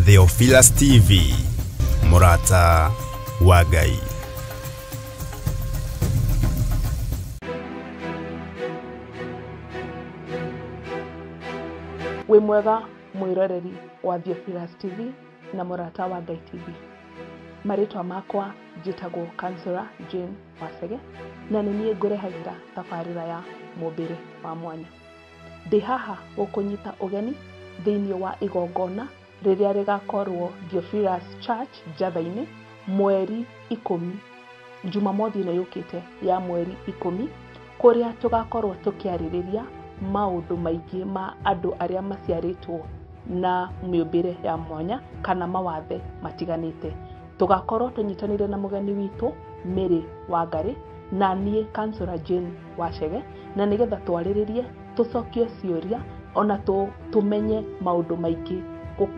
Theophilus TV, Mũrata wa Ngai. Wĩ mwega mwĩroreri wa Theophilus TV na Mũrata wa Ngai TV. Marĩtwa makwa njĩtagwo Councillor Jane Wacege na nĩ niĩ ngũrehagĩra tabarĩra ya mũmbĩre wa mwanya. Ndĩ haha gũkũnyita ũgeni thĩinĩ wa igongona rĩrĩa rĩgakorwo Theophilus Church Njatha-inĩ mweri 10, Jumamothi ĩno yũkĩte ya mweri 10, kũrĩa tũgakorwo tũkĩarĩrĩria maũndũ maingĩ ma andũ arĩa maciarĩtwo na mĩũmbĩre ya mwanya kana mawathe matiganĩte. Tũgakorwo tũnyitanĩire na mũgeni witũ Mary Wangari na niĩ Councillor Jane Wacege, na nĩgetha twarĩrĩrie, tũcokie ciũria ona tũmenye maũndũ maingĩ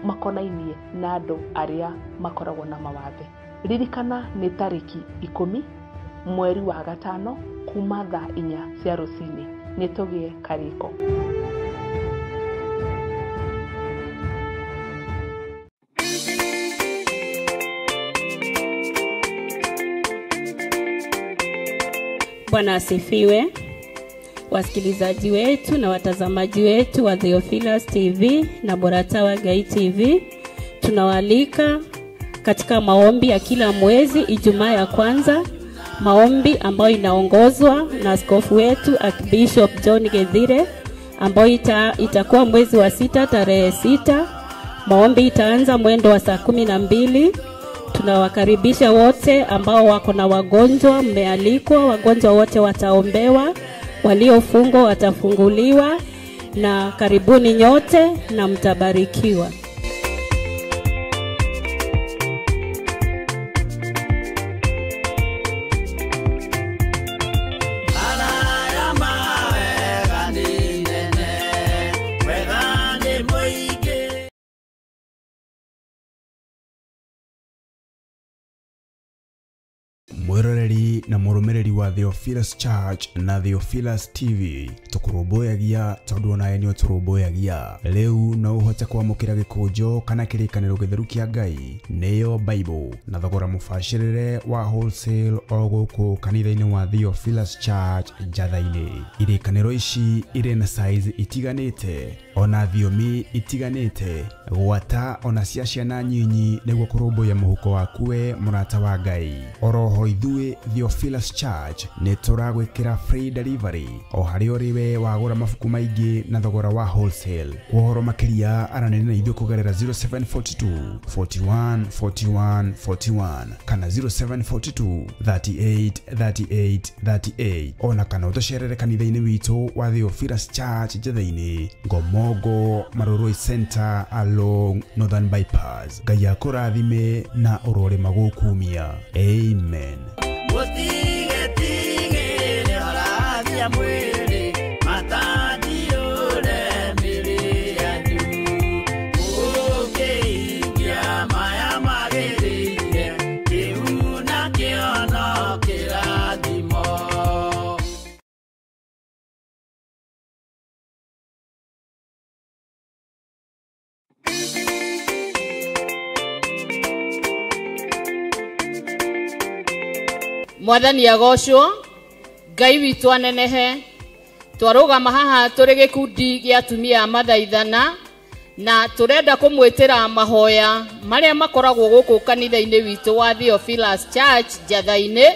makonainie na andũ arĩa makoragwo na mawathe. Ririkana nĩ tarĩki 10 mweri wa 5 kuma thaa 4 cia rũcinĩ. Nĩ tũgĩe karĩko. Bwana asifiwe. Wasikilizaji wetu na watazamaji wetu wa Theophilus TV na Mũrata wa Ngai TV, tunawaalika katika maombi ya kila mwezi Ijumaa ya kwanza, maombi ambayo inaongozwa na askofu wetu Archbishop John Gethire, ambayo itakuwa mwezi wa 6 tarehe 6. Maombi itaanza mwendo wa saa 12. Tunawakaribisha wote ambao wako na wagonjwa, mmealikwa, wagonjwa wote wataombewa, waliofungwa watafunguliwa, na karibuni nyote na mtabarikiwa. Mwiroreri na mũrũmĩrĩri wa Theophilus Church na Theophilus TV, tũkũrũmbũyagia tondũ onawe nĩ ũtũrũmbũyagia. Rĩu no ũhote kwamũkĩra gĩkũnjo kana kĩrĩkanĩro gĩtheru kĩa Ngai, nĩyo Bible, na thogora mũbacĩrĩre wa wholesale o gũkũ kanitha-inĩ wa Theophilus Church Njatha-inĩ. Irĩkanĩro ici irĩ na size itiganĩte ona thiomi itiganĩte, gwata ona cia ciana nyinyi, nĩguo kũrũmbũiya mũhuko waku we mũrata wa Ngai. Oroho ithuĩ Theophilus Church nĩ tũragwĩkĩra free delivery o harĩa ũrĩ we wagũra mabuku maingĩ na thogora wa wholesale. Kwa ũhoro makĩria aranĩria na ithuĩ kũgerera 0742 41 41 41 kana 0742 38 38 38, ona kana ũtũcerere kanitha-inĩ witũ wa Theophilus Church Njatha-inĩ, Ngomongo Marurui Center along Northern Bypass. Ngai akũrathime na ũrore magũkumia. Amen. Mwathani agocwo, Ngai witũ anenehe. Twarũgama haha tũrĩ gĩkundi gĩa atumia a mathaithana, na tũrenda kũmwĩtĩra mahoya marĩa makoragwo gũkũ kanitha-inĩ witũ wa Theophilus Church Njatha-inĩ,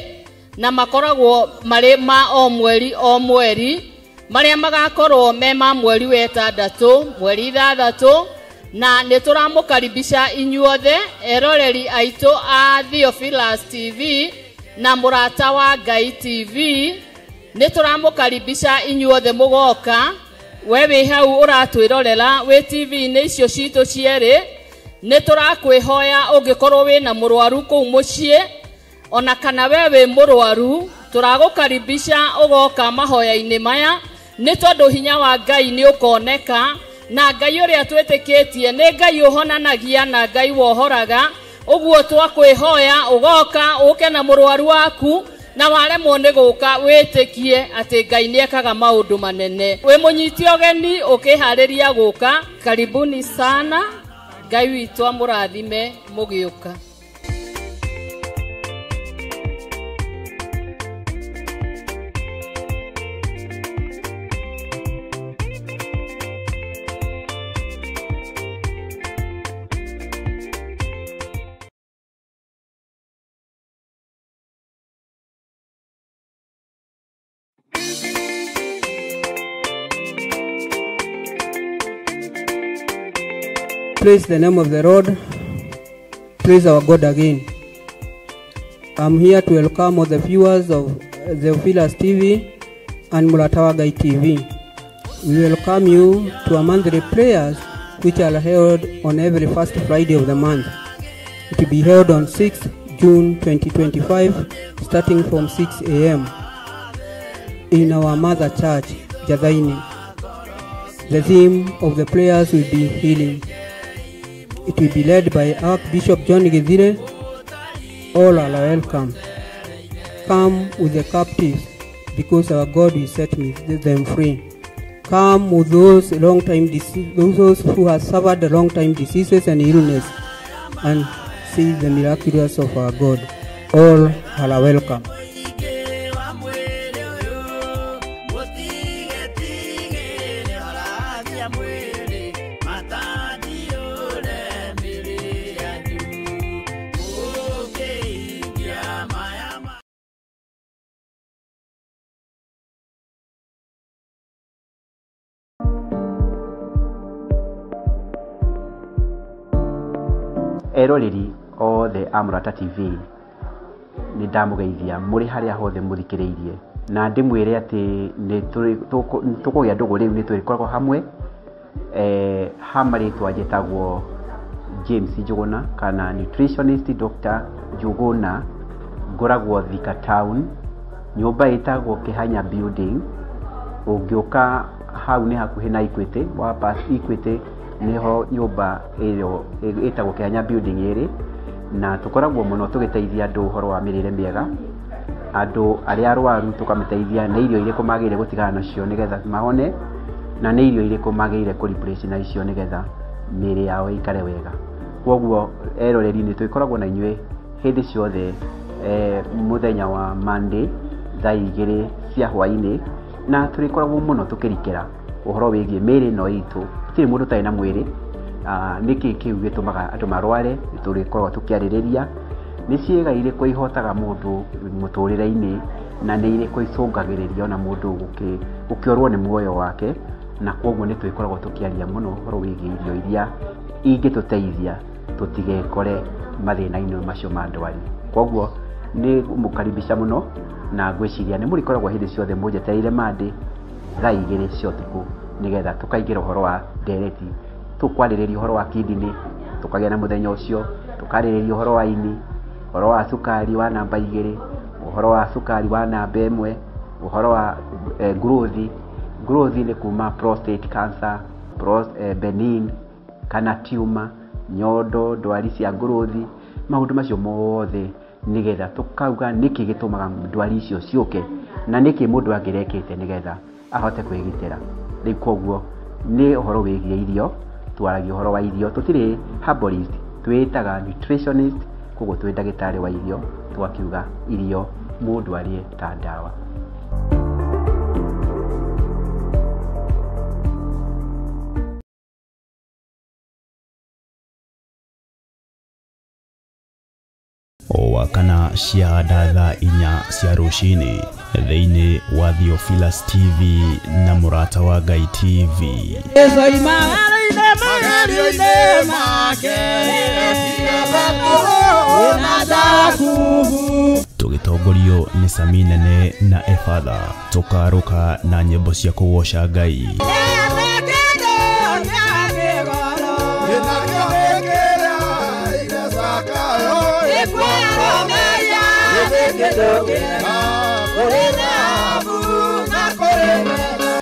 na makoragwo marĩ ma o mweri o mweri, marĩa magakorwo me ma mweri wa 6, mweri 6, na nĩ tũramũkaribisha inyuothe eroreri aitũ a Theophilus TV na Mũrata wa Ngai TV. Nĩ tũramũkaribisha inyuothe mũgoka. We wĩ hau ũratwĩrorera wĩ TV-inĩ icio citũ cierĩ, nĩ tũrakwĩhoya ũngĩkorwo wĩna mũrwaru kũu mũciĩ, ona kana we wĩ mũrwaru, tũragũkaribisha ũgoka mahoya-inĩ maya, nĩ tondũ hinya wa Ngai nĩ ũkoneka, na Ngai ũrĩa twĩtĩkĩtie nĩ Ngai ũhonanagia na Ngai wohoraga. Ũguo twakwĩhoya ũgoka ũke na mũrwaru waku, na waremwo nĩ gũka wĩtĩkie atĩ Ngai nĩekaga maũndũ manene. Wĩ mũnyiti ũgeni ũkĩharĩria gũka, karibuni sana. Ngai witũ amũrathime mũgĩũka. Praise the name of the Lord. Praise our God again. I'm here to welcome all the viewers of Theophilus TV and Mũrata wa Ngai TV. We welcome you to our monthly prayers, which are held on every first Friday of the month. It will be held on 6th June 2025, starting from 6 a.m. in our mother church, Jathaini. The theme of the prayers will be healing. It will be led by Archbishop John Githire. All are welcome. Come with the captives, because our God will set them free. Come with those those who have suffered long time diseases and illness, and see the miraculous of our God. All are welcome. Eroreri othe a Mũrata TV, nĩ ndamũgeithia mũrĩ harĩa hothe mũthikĩrĩirie, na ndĩmwĩre atĩ nĩ tũkũgĩa ndũgũ rĩu, nĩ tũrĩkoragwo hamwe. Ha marĩtwa njĩtagwo James Njũgũna kana nutritionist Dr. Njũgũna, ngoragwo Thika Town, nyũmba ĩtagwo Kĩhanya Building. Ũngĩũka hau nĩ hakuhĩ na Equity, wa pass Equity nĩho nyũmba ĩyo ĩtagwo Kĩhanya Building ĩrĩ, na tũkoragwo mũno tũgĩteithia andũ ũhoro wa mĩrĩre mĩega, andũ arĩa arwaru tũkamateithia nĩ irio irĩkũ magĩrĩire gũtigana nacio nĩgetha mahone, na nĩ irio irĩkũ magĩrĩire kũ replace na icio nĩgetha mĩĩrĩ yao ĩikare wega. Koguo eroreri, nĩ tũgĩkoragwo na inyuĩ hĩndĩ ciothe, mũthenya wa Monday thaa 2 cia hwaĩ-inĩ, na tũrĩkoragwo mũno tũkĩrikĩra ũhoro wĩgiĩ mĩĩrĩ ĩno itũ. Gũtirĩ mũndũ ũtarĩ na mwĩrĩ. Nĩkĩ kĩu gĩtũmaga andũ marware? Nĩ tũrĩkoragwo tũkĩarĩrĩria nĩ ciĩga irĩkũ ihotaga mũndũ mũtũrĩre-inĩ, na nĩ irĩkũ icũngagĩrĩria ona mũndũ gũkĩorwo nĩ muoyo wake, na koguo nĩ tũrĩkoragwo tũkĩaria mũno ũhoro wĩgiĩ irio iria ingĩtũteithia tũtigekore mathĩna-inĩ macio ma ndwari. Koguo nĩ mũkaribisha mũno, na ngwĩciria nĩ mũrĩkoragwo hĩndĩ ciothe mũnjetereire Monday thaa 2 cia ũtukũ, nĩgetha tũkaingĩra ũhoro wa ndereti, tũkwarĩrĩria ũhoro wa kidney, tũkagĩa na mũthenya ũcio, tũkarĩrĩria ũhoro wa ini, ũhoro wa cukari wa namba 2, ũhoro wa cukari wa namba 1, ũhoro wa growth. Growth nĩ kuma prostate cancer, benign kana tumor, nyondo, ndwari cia growth, maũndũ macio mothe, nĩgetha tũkauga nĩkĩ gĩtũmaga ndwari icio ciũke, na nĩkĩ mũndũ angĩrekĩte nĩgetha ahote kwĩgitĩra. Rĩu koguo nĩ ũhoro wĩgiĩ irio, twaragia ũhoro wa irio, tũtirĩ herbalist, twĩtaga nutritionist, koguo twĩ ndagĩtarĩ wa irio, twakiuga irio mũndũ arĩe ta ndawa. O kana cia thaa 4 cia rũcinĩ thĩinĩ wa Theophilus TV na Mũrata wa Ngai TV. Tũgĩtongorio nĩ Sami Nene na Efatha, tũkarũka na nyĩmbo cia kũgoca Ngai.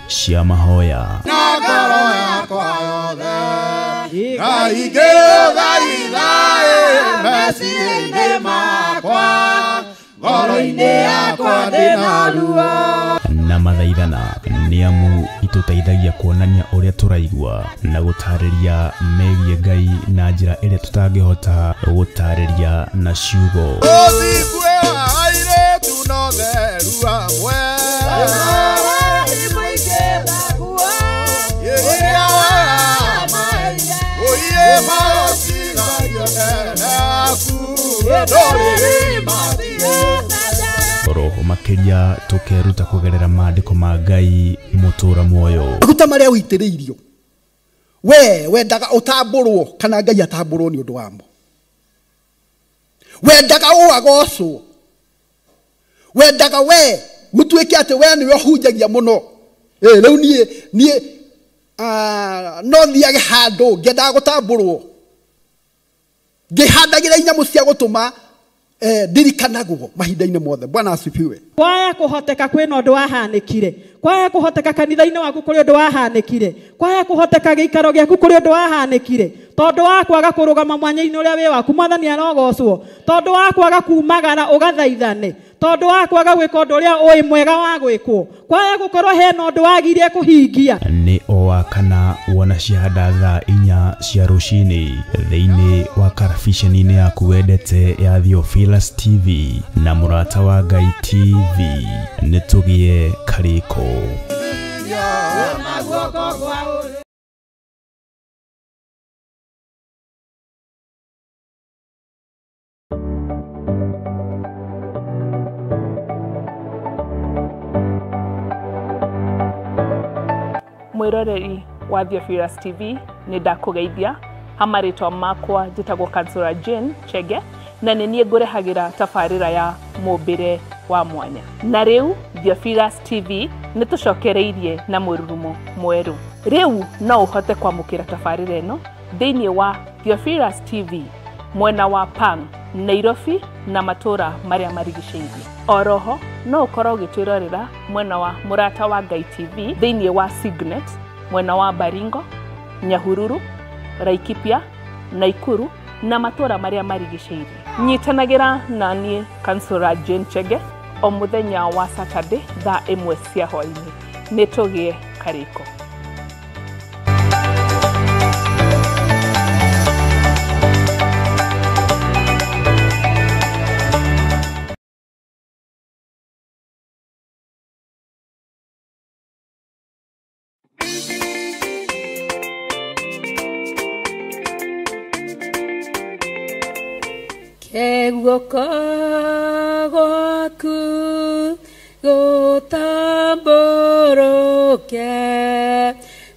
Cia mahoya Na mathaithana nĩ amu itũteithagia kuonania ũrĩa tũraigua na gũtarĩria megiĩ Ngai na njĩra ĩrĩa tũtangĩhota gũtarĩria na ciugo. Roho makĩria tũkeruta kũgerera maandĩko ma Ngai mũtũra muoyo. Maguta marĩa ũitĩrĩirio we wendaga ũtambũrwo kana Ngai atambũrwo nĩ ũndũ wamo, wendaga ũagocwo, wendaga we gũtuĩke atĩ we nĩwe ũhunjagia mũno. Rĩu niĩ no thiage handũ ngĩendaga gũtambũrwo, ngĩhandagĩra inyamũ cia gũtũma ndirikanagwo mahinda-inĩ mothe. Bwana asifiwe. Kwaya kũhoteka kwĩna ũndũ wahanĩkire, kwaya kũhoteka kanitha-inĩ waku kũrĩ ũndũ wahanĩkire, kwaya kũhoteka gĩikaro gĩaku kũrĩ ũndũ wahanĩkire, tondũ wa kwaga kũrũgama mwanya-inĩ ũrĩa wĩ waku Mwathani arogocwo, tondũ wa kwaga kumagara ũgathaithane, tondũ wa kwaga gwĩka ũndũ ũrĩa ũĩ mwega wa gwĩkwo, kwaya gũkorwo hena ũndũ wagire kũhingia. Nĩ o wa kana wona ciahanda thaa 4 cia rũcinĩ thĩinĩ wa karabiceni-inĩ yaku wendete ya Theophilus TV na Mũrata wa Ngai TV. Nĩ tũgĩe karĩko. Mwiroreri wa Theophilus TV nĩ ndakũgeithia ha marĩtwa makwa njĩtagwo Kansura Jane Chege na nĩ niĩ ngũrehagĩra tabarĩra ya mũmbĩre wa mwanya. Na rĩu Theophilus TV nĩ tũcokereirie na mũrurumo mwerũ. Rĩu no ũhote kwamũkĩra tabarĩra ĩno thĩinĩ wa Theophilus TV mwena wa Pang, Nairobi na matũra marĩa marigicĩirie. Oroho no ũkorwo ũgĩtwĩrorera mwena wa Mũrata wa Ngai TV thĩinĩ wa Signet mwena wa Baringo, Nyahururu, Laikipia, Naikuru na matũra marĩa marigicĩirie. Nyitanagĩra na niĩ Kansura Jane Chege o mũthenya wa Saturday thaa 1 cia hwaĩ-inĩ. Nĩ tũgĩe karĩko. Guoko gwaku gũtambũrũke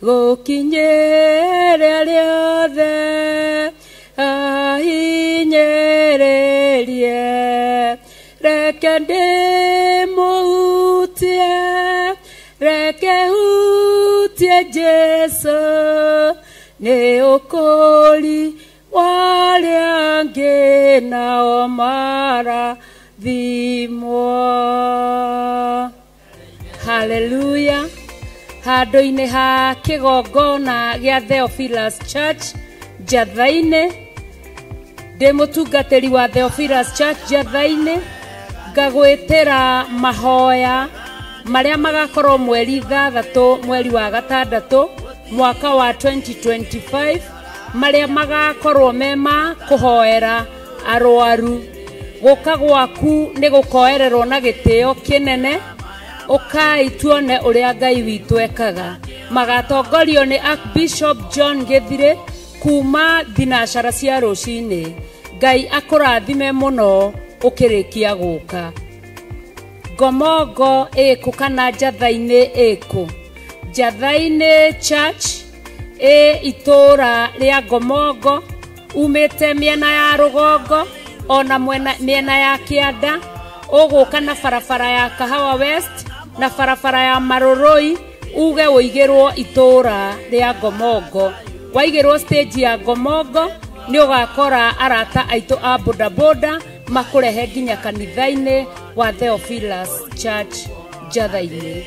gũkinyĩre arĩa othe ahinyĩrĩrie, reke ndĩmũhutie, reke hutie Jesũ, nĩ ũkũũri warĩa angĩ nao marathimwo. Haleluya. Handũ-inĩ ha kĩgongona gĩa Theophilus Church Njatha-inĩ, ndĩ mũtungatĩri wa Theophilus Church Njatha-inĩ, ngagwĩtĩra mahoya marĩa magakorwo mweri 6 mweri wa 6 mwaka wa 2025, marĩa magakorwo mema kũhoera arwaru. Gũka gwaku nĩ gũkoererwo na gĩtĩo kĩnene, ũkai tuone ũrĩa Ngai witũ ekaga. Magatongorio nĩ Archbishop John Gĩthire kuma thinacara cia rũcinĩ. Ngai akũrathime mũno ũkĩrĩkia gũka. Ngomongo ĩkũ kana Njatha-inĩ ĩkũ? Njatha-inĩ Church ĩ itũra rĩa Ngomongo, umĩte mĩena ya rũgongo ona mĩena ya kĩanda, ũgũka na barabara ya Kahawa West na barabara ya Marũrũi, uge ũigĩrwo itũra rĩa Ngomongo. Waigĩrwo stage ya Ngomongo nĩ ũgakora arata aitũ a bodaboda makũrehe nginya kanitha-inĩ wa Theophilus Church Njatha-inĩ.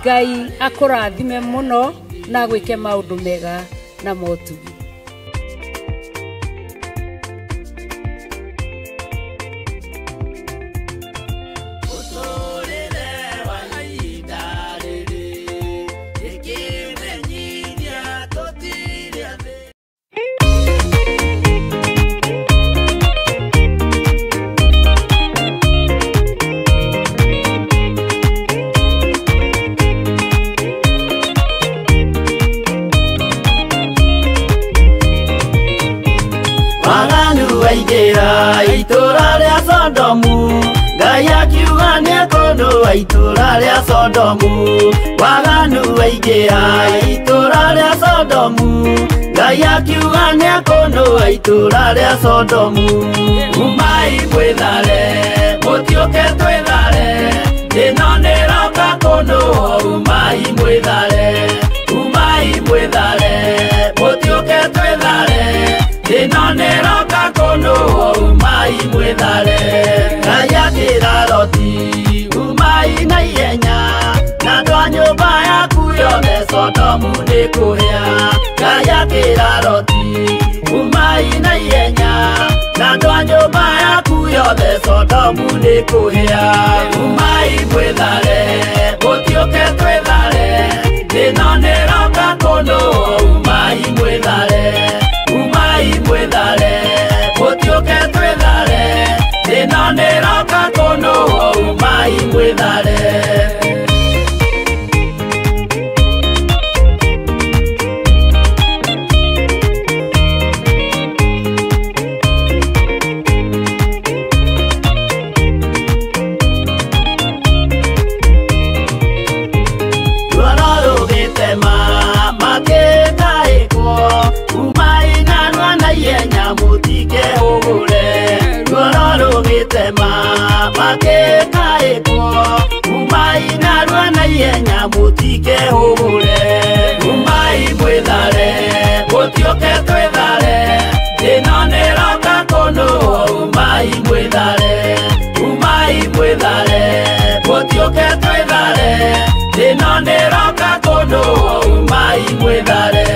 Ngai akũrathime mũno na gwĩke maũndũ mega na motugi. waingĩra itũũra rĩa Sodomu, Ngai akiuga nĩekũnũa itũũra rĩa Sodomu. Waganu waingĩra itũũra rĩa Sodomu, Ngai akiuga nĩekũnũa itũũra rĩa Sodomu. Umai mwĩthare, mũtiũke twĩthare, ĩno nĩroka kũnũo. Umai mwĩthare, umai mwĩthare, mũtiũke twĩthare, ĩno nĩroka kũnũo. Umai mwĩthare. Ngai akĩra Loti, umai na ihenya, na andũ a nyũmba yaku yothe Sodomu nĩkũhĩa. Ngai akĩra Loti, umai na ihenya, na andũ a nyũmba yaku yothe Sodomu nĩkũhĩa. Umai mwĩthare, mũtiũke twĩthare, ĩno nĩroka kũnũo. Umai mwĩthare, umai mwĩthare, mũtiũke twĩthare, ĩno nĩroka kũnũo. Umai mwĩthare. Umai mwĩthare, mũtiũke twĩthare, ĩno nĩroka kũnũo. Umai mwĩthare, umai mwĩthare, mũtiũke twĩthare, ĩno nĩroka kũnũo. Umai mwĩthare.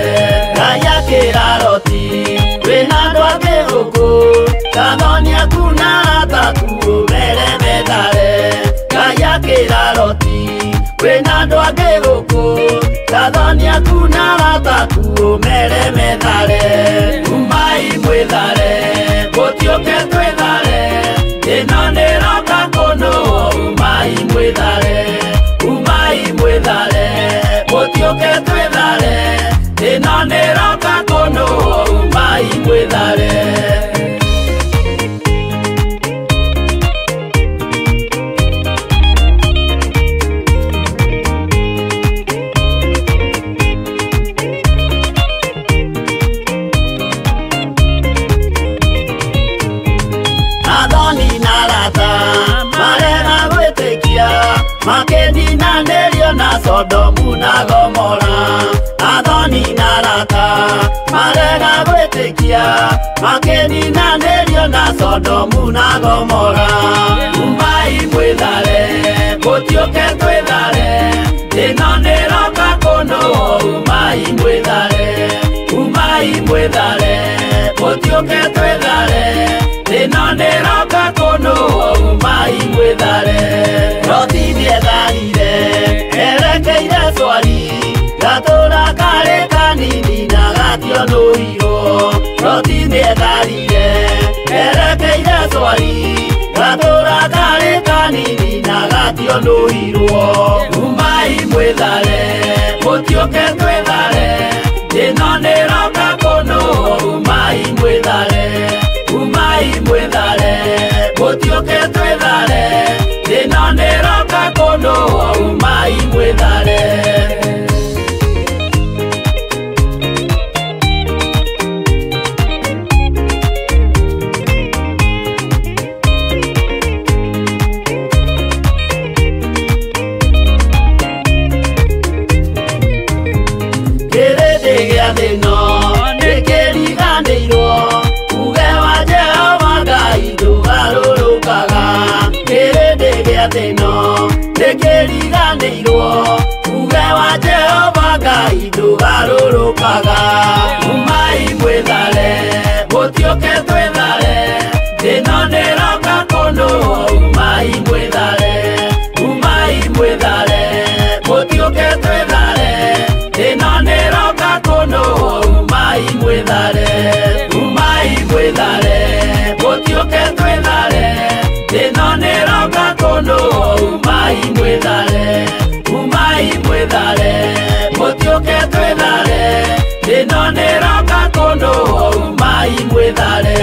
Ngai akĩra Loti, wĩna andũ angĩ gũkũ, kathoni aku na arata aku ũmere methare. Ngai akĩra Loti, wĩna andũ angĩ gũkũ, kathoni aku na arata aku ũmere methare. Umai mwĩthare, mũtiũke twĩthare, ĩno nĩroka kũnũo. Umai mwĩthare, umai mwĩthare, mũtiũke twĩthare, ĩno nĩroka kũnũo. Umai mwĩthare. Makeninanĩrio na Sodomu na Gomora. Athoni na arata marega gwĩtĩkia, makeninanĩrio na Sodomu na Gomora. Umai mwĩthare, mũtiũke twĩthare, ĩno nĩroka kũnũo. Umai mwĩthare, umai mwĩthare, mũtiũke twĩthare, ĩno nĩroka kũnũo. Umai mwĩthare. Loti nĩetharire erekeire Swari, gatũũra karĩ kanini na gationũirwo. Loti nĩetharire erekeire Swari, gatũũra karĩ kanini na gationũirwo. Umai mwĩthare, mũtiũke twĩthare, ĩno nĩroka kũnũo. Umai mwĩthare, umai mwĩthare, mũtiũke twĩthare, ĩno nĩroka kũnũo. Umai mwĩthare. Kĩrĩndĩ gĩa thĩ ĩno nĩkĩriganĩirwo, uge wa Jehova Ngai ndũgarũrũkaga. Kĩrĩndĩ gĩa thĩ ĩno nĩkĩriganĩirwo, uge wa Jehova Ngai ndũgarũrũkaga. Umai mwĩthare, mũtiũke twĩthare, ĩno nĩroka kũnũo. Umai mwĩthare, umai mwĩthare, mũtiũke twĩthare, ĩno nĩroka kũnũo. Umai mwĩthare, umai mwĩthare, mũtiũke twĩthare, ĩno nĩroka kũnũo. Umai mwĩthare, umai mwĩthare, mũtiũke twĩthare, ĩno nĩroka kũnũo. Umai mwĩthare.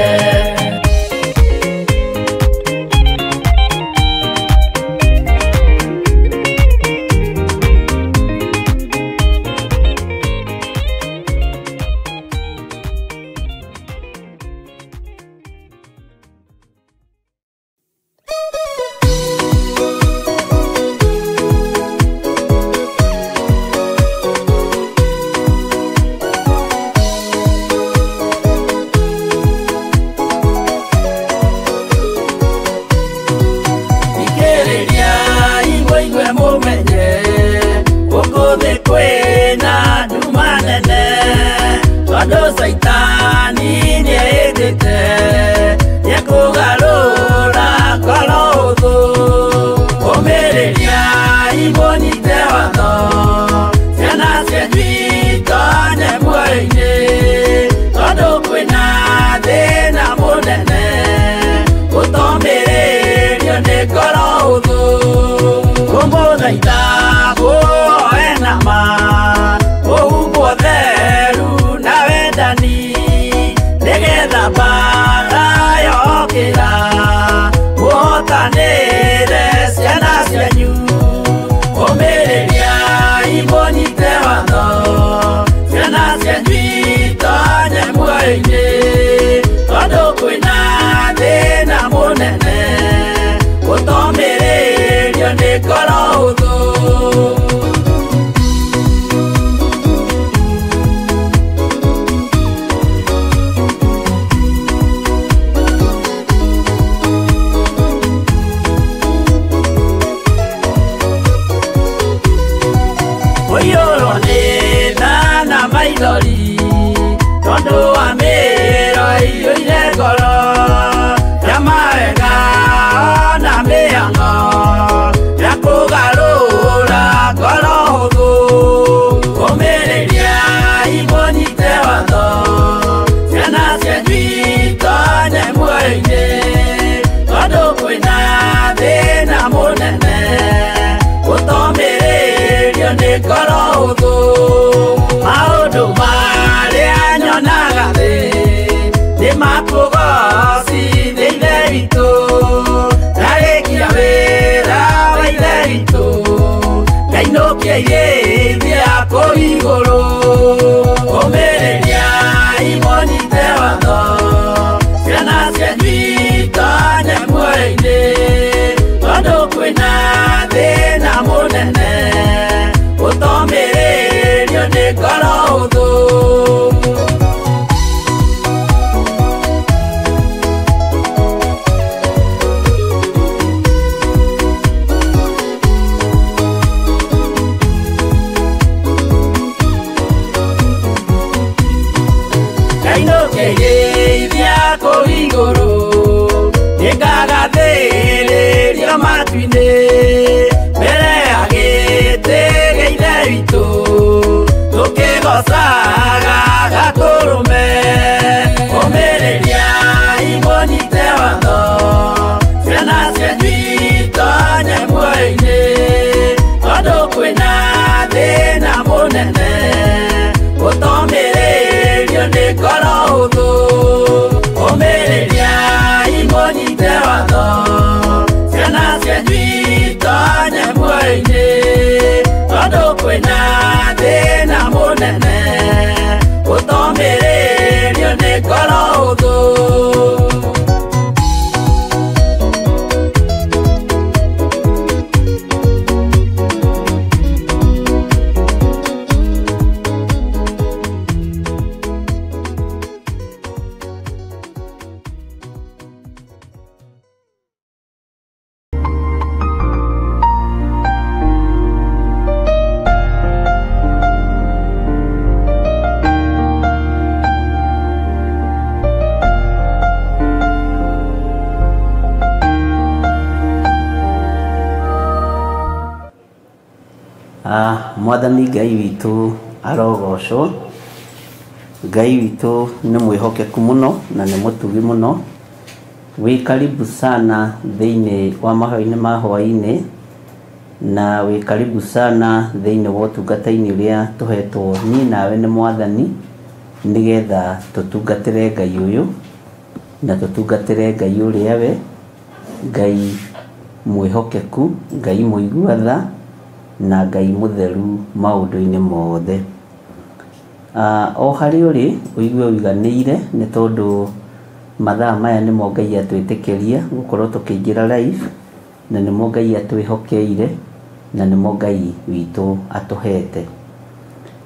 Tondũ Caitani nĩehĩtĩte nĩekũgarũra ngoro hũthũ. Ũmĩrĩriai mũnyite watho, ciana cianyu itonye muoyo-inĩ. Tondũ kwĩna thĩna mũnene gũtomĩrĩrio nĩ ngoro hũthũ. Kũmũthaitha mũhoe na ma, mũhumbwo theru na wendani, nĩgetha mbaara yokĩra mũhotanĩre ciana cianyu. Ũmĩrĩriai mũnyite watho, ciana cianyu itonye muoyo-inĩ. Tondũ kwĩna thĩna mũnene gũtomĩrĩrio nĩ ngoro hũthũ. Ũiyũrwo nĩ tha na maithori, tondũ wa mĩĩro ĩiyũire ngoro ya mawega na mĩhang'o ya kũgarũra ngoro hũthũ. Ũmĩrĩriai mũnyite watho, ciana cianyu itonye muoyo-inĩ. Tondũ kwĩna thĩna mũnene gũtomĩrĩrio nĩ ngoro hũthũ. Maũndũ marĩa nyonaga thĩ nĩ makũgocithia Ithe witũ. Ndarĩkia wĩra wa Ithe witũ, ngainũkia irĩithia kũu igũrũ. Ũmĩrĩriai mũnyite watho, ciana cianyu itonye muoyo-inĩ. Tondũ kwĩna thĩna mũnene gũtomĩrĩrio nĩ ngoro hũthũ. Ngainũkĩrĩithia kũu igũrũ, nĩngagathĩrĩrio matu-inĩ. Mbere ya gĩtĩ gĩa Ithe witũ, tũkĩgoocaga Gatũrũme. Ũmĩrĩriai mũnyite watho, ciana cianyu itonye muoyo-inĩ. Tondũ kwĩna thĩna mũnene gũtomĩrĩrio nĩ ngoro hũthũ. Ũmĩrĩriai mũnyite watho, ciana cianyu itonye muoyo-inĩ. Tondũ kwĩna thĩna mũnene gũtomĩrĩrio nĩ ngoro hũthũ. Mwathani Ngai witũ arogocwo. Ngai witũ nĩ mwĩhokeku mũno na nĩ mũtugi mũno. Wĩ karibu sana thĩinĩ wa mahoya-inĩ ma hwaĩ-inĩ, na wĩ karibu sana thĩinĩ wa ũtungata-inĩ ũrĩa tũhetwo niĩ nawe nĩ Mwathani, nĩgetha tũtungatĩre Ngai ũyũ na tũtungatĩre Ngai ũrĩa we Ngai mwĩhokeku, Ngai mũigua tha na Ngai mũtheru maũndũ-inĩ mothe. O harĩa ũrĩ ũigue ũiganĩire, nĩ tondũ mathaa maya nĩmo Ngai atwĩtĩkĩria gũkorwo tũkĩingĩra live, na nĩmo Ngai atwĩhokeire, na nĩmo Ngai witũ atũhete.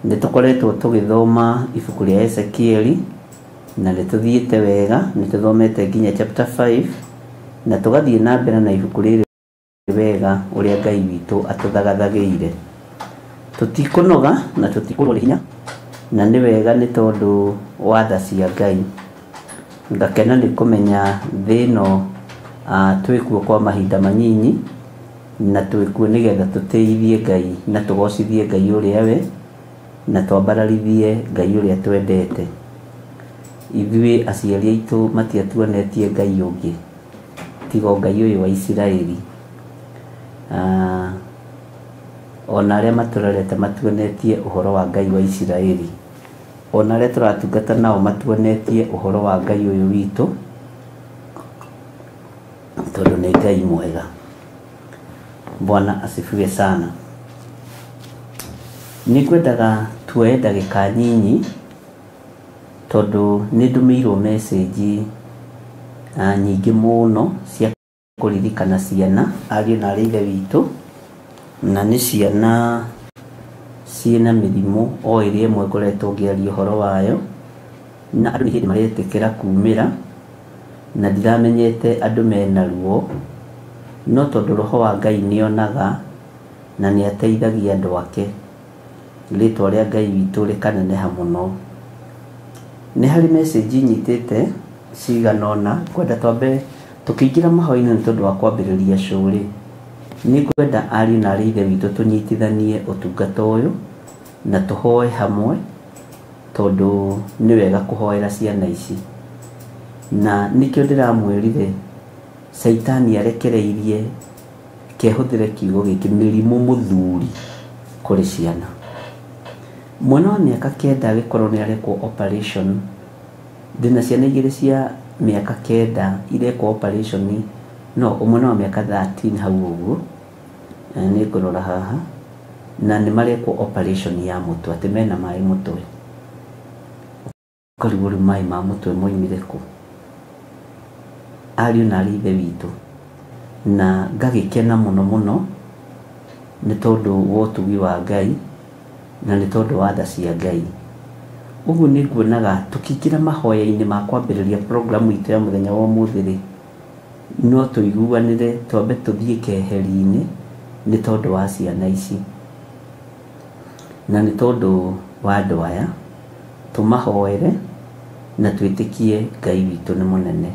Nĩ tũkoretwo tũgĩthoma ibuku rĩa Ezekieli, na nĩ tũthiĩte wega, nĩ tũthomete nginya chapter 5, na tũgathiĩ na mbere na ibuku rĩrĩ wega ũrĩa Ngai witũ atũthagathagĩire. Tũtikũnoga na tũtikũrwo nĩ hinya, Na nĩ wega nĩ tondũ wa tha cia Ngai. Ngakena nĩ kũmenya thĩ ĩno twĩkuo kwa mahinda manyinyi na twĩkuo nĩgetha tũtĩithie Ngai na tũgocithie Ngai ũrĩa we na twambararithie Ngai ũrĩa twendete. Ithuĩ aciari aitũ matiatuonetie Ngai ũngĩ tiga o Ngai ũyũ wa Isiraeli. Ona arĩa matũrerete matuonetie ũhoro wa Ngai wa Isiraeli, ona arĩa tũratungata nao matuonetie ũhoro wa Ngai ũyũ witũ, tondũ nĩ Ngai mwega. Bwana asifiwe sana. Nĩ ngwendaga tuoe ndagĩka nyinyi tondũ nĩ ndũmĩirwo message nyingĩ mũno cia kũririkana ciana ariũ na arĩ ithe witũ, na nĩ ciana ciĩna mĩrimũ o ĩrĩa ĩmwe ngoretwo ngĩaria ũhoro wayo, na andũ nĩ hĩndĩ maretĩkĩra kumĩra, na ndiramenyete andũ mena ruo, no tondũ roho wa Ngai nĩonaga na nĩateithagia andũ ake, rĩtwa rĩa Ngai witũ rĩkaneneha mũno. Nĩ harĩ message nyitĩte cigana ũna ngwenda twambe tũkĩingĩra mahoya-inĩ nĩ tondũ wa kwambĩrĩria show rĩ, nĩ ngwenda ariũ na arĩ ithe witũ tũnyitithanie ũtungata ũyũ na tũhoe hamwe, tondũ nĩ wega kũhoera ciana ici. Na nĩkĩo ndĩramwĩrire Caitani arekereirie kehũthĩre kiugo gĩkĩ mĩrimũ mũthuri kũrĩ ciana. Mwana wa mĩaka 9 agĩkorwo nĩ arekwo operation, ndĩna ciana igĩrĩ cia mĩaka 9 irekwo operation, no ũmwe nĩ wa mĩaka 13 hau ũguo, nĩ ngũrora haha, na nĩ marekwo operation ya mũtwe, atĩ mena maĩ mũtwe. Ũkarigwo rĩu maĩ ma mũtwe moimire kũ? Ariũ na arĩ ithe witũ, na ngagĩkena mũno mũno nĩ tondũ wa ũtugi wa Ngai na nĩ tondũ wa tha cia Ngai. Ũguo nĩ nguonaga tũkĩingĩra mahoya-inĩ ma kwambĩrĩria programu itũ ya mũthenya wa ũmũthĩ rĩ, no tũiguanĩre twambe tũthiĩ keheri-inĩ nĩ tondũ wa ciana ici na nĩ tondũ wa andũ aya, tũmahoere na twĩtĩkie Ngai witũ nĩ mũnene.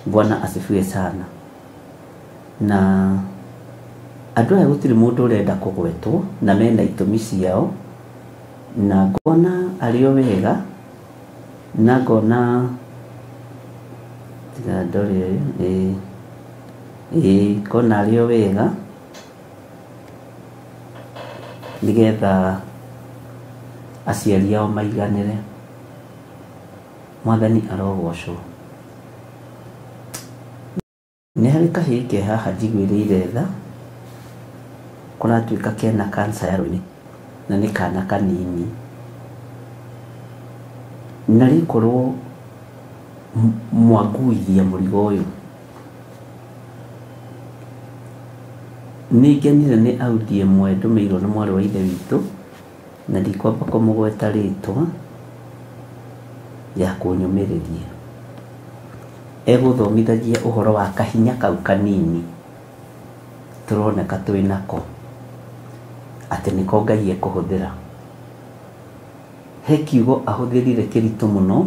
Bwana asifiwe sana. Na andũ aya gũtirĩ mũndũ ũrenda kũgwetwo na mena itũmi ciao, na ngona arĩ o wega, na ngona tiga ndore ũyũ, ngona arĩ o wega nĩgetha aciari ao maiganĩre. Mwathani arogocwo. Nĩ harĩ kahĩĩ ke haha njiguĩrĩire tha, kũratuĩka kena cancer ya rũrĩmĩ na nĩ kana kanini, na rĩkorwo mwanguithia mũrigo ũyũ. Nĩ ngenire nĩ audio ĩmwe ndũmĩirwo nĩ mwarĩ wa ithe witũ, na ndikwamba kũmũgweta rĩtwa, ya kũnyũmĩrĩria. Egũthomithagia ũhoro wa kahinya kau kanini tũroneka twĩ nako, atĩ nĩko Ngai ekũhũthĩra. He kiugo ahũthĩrire kĩritũ mũno,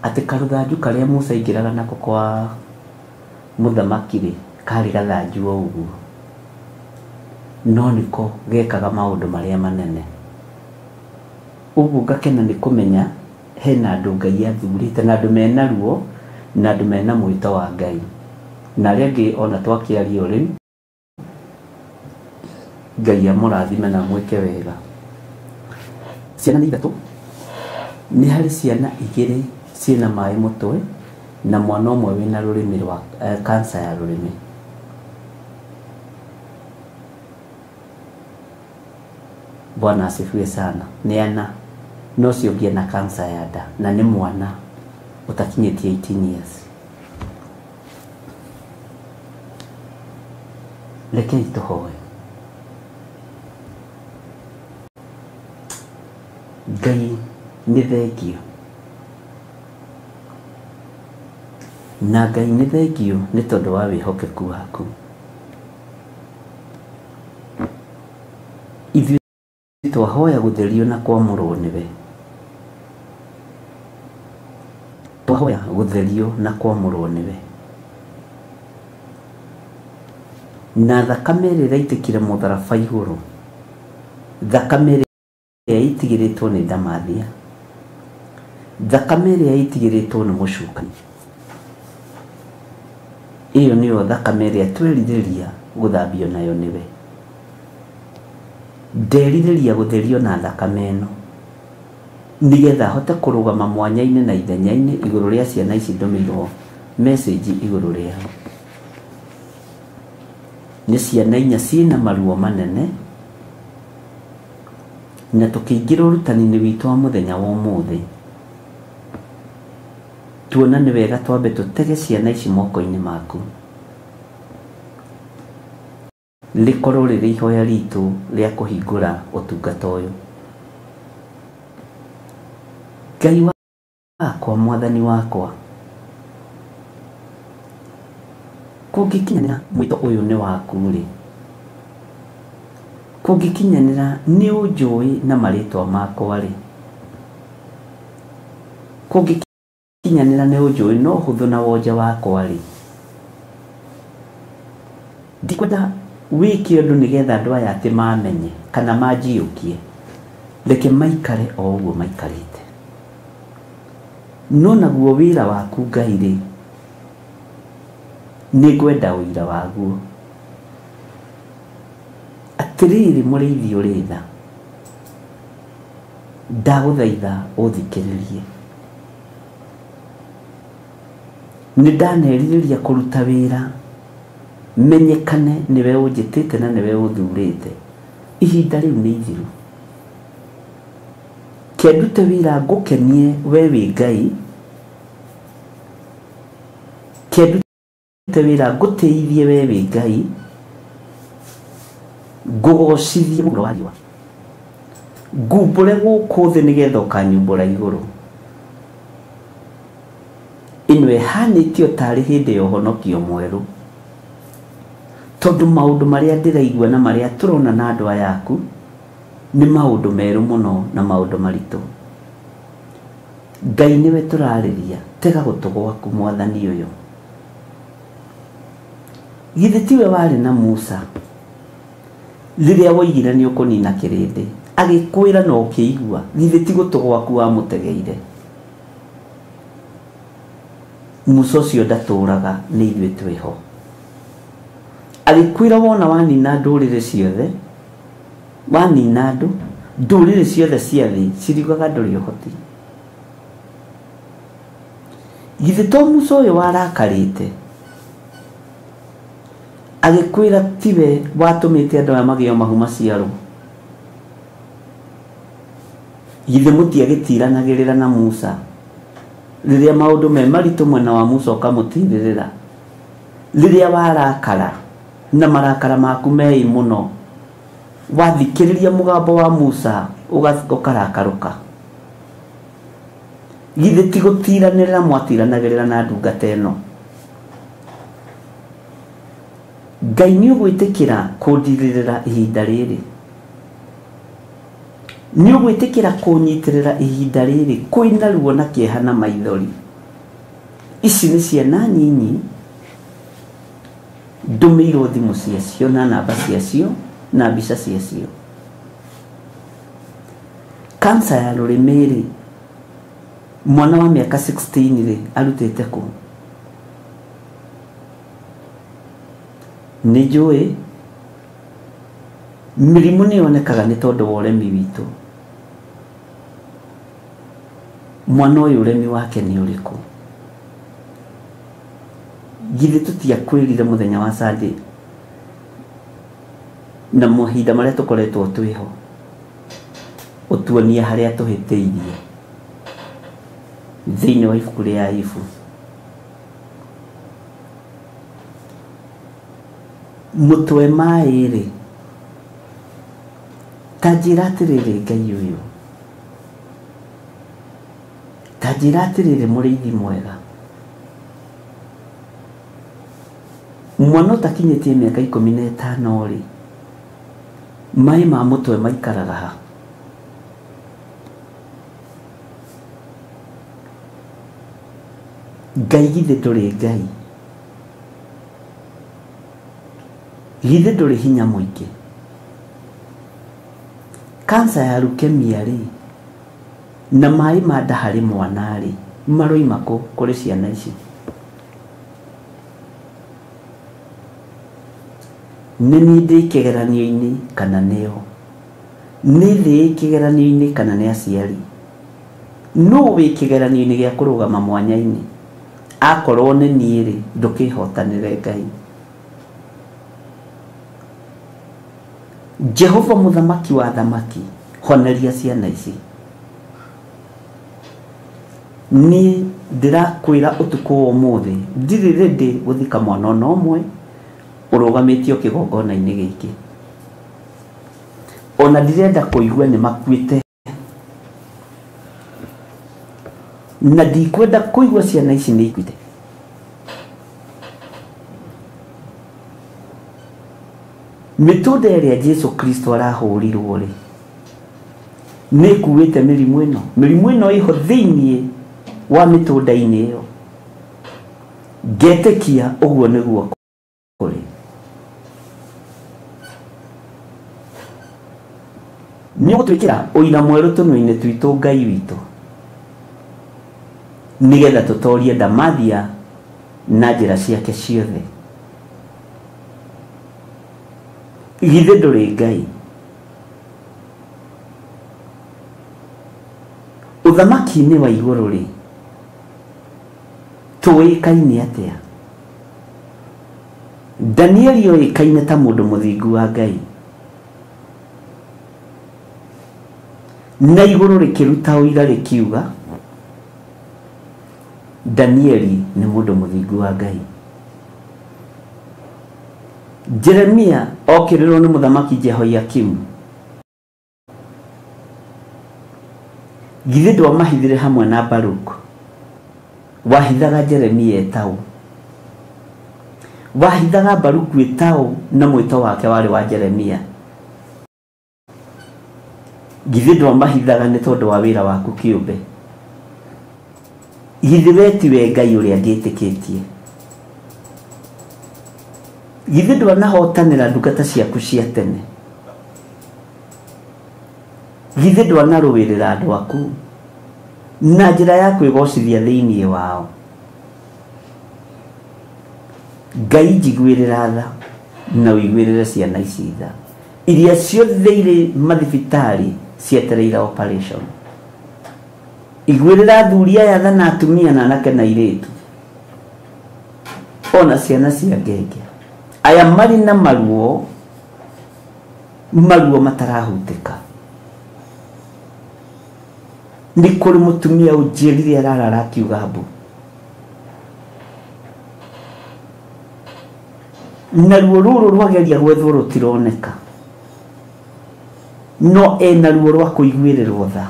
atĩ karũthanju karĩa Musa aingĩraga nako kwa mũthamaki rĩ, karĩ gathanju o ũguo, no nĩko gekaga maũndũ marĩa manene. Ũguo ngakena nĩ kũmenya hena andũ Ngai athurĩte, na andũ mena ruo, na andũ mena mwĩto wa Ngai, na arĩa angĩ ona twakĩaria o rĩu, Ngai amũrathime na amwĩke wega. Ciana nĩ ithatũ, nĩ harĩ ciana igĩrĩ ciĩna maĩ mũtwe na mwana ũmwe wĩna rũrĩmĩ rwa cancer ya rũrĩmĩ. Bwana asifiwe sana. Nĩ ana, no ũcio ũngĩ ena cancer ya nda na nĩ mwana ũtakinyĩtie 18 years. Rekei tũhoe. Ngai nĩ thengio, na Ngai nĩ thengio nĩ tondũ wa wĩhokeku waku. Ithuĩ Twahoya gũtherio na kwamũrwo nĩwe. Twahoya gũtherio na kwamũrwo nĩwe. Na thakame ĩrĩa ĩraitĩkire mũtharaba igũrũ, thakame ĩrĩa ĩtigĩrĩtwo nĩ ndamathia, thakame ĩrĩa ĩtigĩrĩtwo nĩ mũcukani, ĩyo nĩyo thakame ĩrĩa twerirĩria gũthambio nayo nĩwe. Nderirĩria gũtherio na thakame ĩno nĩgetha hote kũrũgama mwanya-inĩ na ithenya-inĩ igũrũ rĩa ciana ici ndũmĩirwo message igũrũ rĩao. Nĩ ciana inya ciĩna maruo manene, na tũkĩingĩra ũrutani-inĩ witũ wa mũthenya wa ũmũthĩ, tuona nĩ wega twambe tũtege ciana ici moko-inĩ maku, rĩkorwo rĩrĩ ihoya ritũ rĩa kũhingũra ũtungata ũyũ. Ngai wakwa, mwathani wakwa, kũngĩkinyanĩra mwĩto ũyũ nĩ waku rĩ, kũngĩkinyanĩra nĩ ũnjũĩ na marĩtwa makwa rĩ, kũngĩkinyanĩra nĩ ũnjũĩ no ũhũthũ na wonje wakwa rĩ, ndikwenda wĩke ũndũ nĩgetha andũ aya atĩ mamenye kana manjiyũkie, reke maikare o ũguo maikarĩte. No naguo wĩra waku Ngai rĩ, nĩngwenda ũira waguo. Atĩrĩrĩ mũrĩithi ũrĩ tha, ndagũthaitha ũthikĩrĩrie. Nĩ ndanerirĩria kũruta wĩra menyekane nĩwe ũnjĩtĩte na nĩwe ũthurĩte. Ihinda rĩu nĩ ithiru. Kendute wĩra ngũkenie we wĩ Ngai, kendute wĩra ngũtĩithie we wĩ Ngai, ngũgocithie mũhuro wa riũa, ngumbũre gũkũ thĩ nĩgetha ũkanyumbũra igũrũ. Ĩno ĩhanĩtio tarĩ hĩndĩ ya ũhonokio mwerũ, tondũ maũndũ marĩa ndĩraigua na marĩa tũrona na andũ aya aku nĩ maũndũ merũ mũno na maũndũ maritũ. Ngai nĩwe tũrarĩria, tega gũtũ gwaku mwathani ũyũ. Githĩ tiwe warĩ na Musa rĩrĩa woigire nĩ ũkũnina kĩrĩndĩ, agĩkwĩra na ũkĩigua, githĩ ti gũtũ gwaku wamũtegeire? Musa ũcio ndatũraga, nĩ ithuĩ twĩho. Agĩkwĩra wona wanina ndũrĩrĩ ciothe, wanina andũ, ndũrĩrĩ ciothe cia thĩ ciriugaga ndũrĩ ũhoti. Githĩ to Musa ũyũ warakarĩte agĩkwĩra tiwe watũmĩte andũ aya magĩo mahu maciarwo? Githĩ mũtiagĩtiranagĩrĩra na Musa rĩrĩa maũndũ me maritũ mwena wa Musa ũkamũtirĩrĩra? Rĩrĩa warakara na marakara maku meĩ mũno, wathikĩrĩria mũgambo wa Musa ũkarakarũka. Githĩ ti gũtiranĩrĩra mwatiranagĩrĩra na ndungata ĩno? Ngai nĩ ũgwĩtĩkĩra kũndirĩrĩra ihinda rĩrĩ, nĩ ũgwĩtĩkĩra kũnyitĩrĩra ihinda rĩrĩ kwĩna ruo na kĩeha na maithori. Ici nĩ ciana nyinyi ndũmĩirwo thimũ ciacio na namba ciacio na mbica ciacio. Kansa ya rũrĩmĩ rĩ, mwana wa mĩaka 16 rĩ arutĩte kũ? Nĩ njũĩ mĩrimũ nĩ yonekaga nĩ tondũ wa ũremi witũ. Mwana ũyũ ũremi wake nĩ ũrĩkũ? Githĩ tũtiakwĩrire mũthenya wa Sunday na mahinda marĩa tũkoretwo twĩho, ũtuonie harĩa tũhĩtĩirie thĩinĩ wa ibuku rĩa Ayubu. Mũtwe maĩ rĩ, ta njĩra atĩrĩrĩ Ngai ũyũ, ta njĩra atĩrĩrĩ mũrĩithi mwega, mwana ũtakinyĩtie mĩaka 15 rĩ, maĩ ma mũtwe maikaraga ha? Ngai githĩ ndũrĩ Ngai, githĩ ndũrĩ hinya mũingĩ. Kansa ya leukemia rĩ na maĩ ma nda harĩ mwana rĩ maroima kũ kũrĩ ciana ici? Nĩ niĩ ndĩ kĩgeranio-inĩ kana nĩo? Nĩ thĩ ĩ kĩgeranio-inĩ kana nĩ aciari? Nũ wĩ kĩgeranio-inĩ gĩa kũrũgama mwanya-inĩ? Akorwo nĩ niĩ rĩ, ndũkĩhotanĩre Ngai. Jehova mũthamaki wa thamaki, honeria ciana ici. Niĩ ndĩrakwĩra ũtukũ wa ũmũthĩ ndirĩ ready gũthika mwana ona ũmwe ũrũgamĩtio kĩgongona-inĩ gĩkĩ. Ona ndirenda kũigua nĩ makuĩte, na ndikwenda kũigua ciana ici nĩ ikuĩte. Mĩtũnda ĩrĩa Jesu Kristo arahũrirwo rĩ nĩ ĩkuĩte mĩrimũ ĩno. Mĩrimũ ĩno ĩho thĩiniĩ wa mĩtũnda-inĩ ĩyo. Ngetĩkia ũguo nĩguo kũrĩ. Nĩ ũgũtwĩkĩra ũira mwerũ tũnua-inĩ twitũ Ngai witũ, nĩgetha tũtorie ndamathia na njĩra ciake ciothe. Githĩ ndũrĩ Ngai? Ũthamaki-inĩ wa igũrũ rĩ tũĩkaine atĩa? Danieli oĩkaine ta mũndũ mũthingu wa Ngai, na igũrũ rĩkĩruta ũira rĩkiuga Danieli nĩ mũndũ mũthingu wa Ngai. Jeremia okĩrĩrwo nĩ mũthamaki Jehoiakimu, githĩ ndwamahithire hamwe na Baruk? Wahithaga Jeremia etaũ, wahithaga Baruku etaũ, na mwĩto wake warĩ wa Jeremia. Githĩ ndwamahithaga nĩ tondũ wa wĩra waku kĩũmbe? Githĩ we tiwe Ngai ũrĩa ngĩtĩkĩtie? Githĩ ndwanahotanĩra ndungata ciaku cia tene? Githĩ ndwanarũĩrĩra andũ aku na njĩra ya kwĩgocithia thĩiniĩ wao? Ngai njiguĩrĩra tha na ũiguĩrĩre ciana ici tha iria ciothe irĩ mathibitarĩ cietereire operation. Iguĩrĩra athuri aya tha na atumia na anake na airĩtu, ona ciana cia ngenge aya marĩ na maruo, maruo matarahutĩka. Nĩ kũrĩ mũtumia ũnjĩrire ararara akiuga mbu, na ruo rũrũ rwageria gwethwo rũtironeka, no ena ruo rwa kũiguĩrĩrwo tha.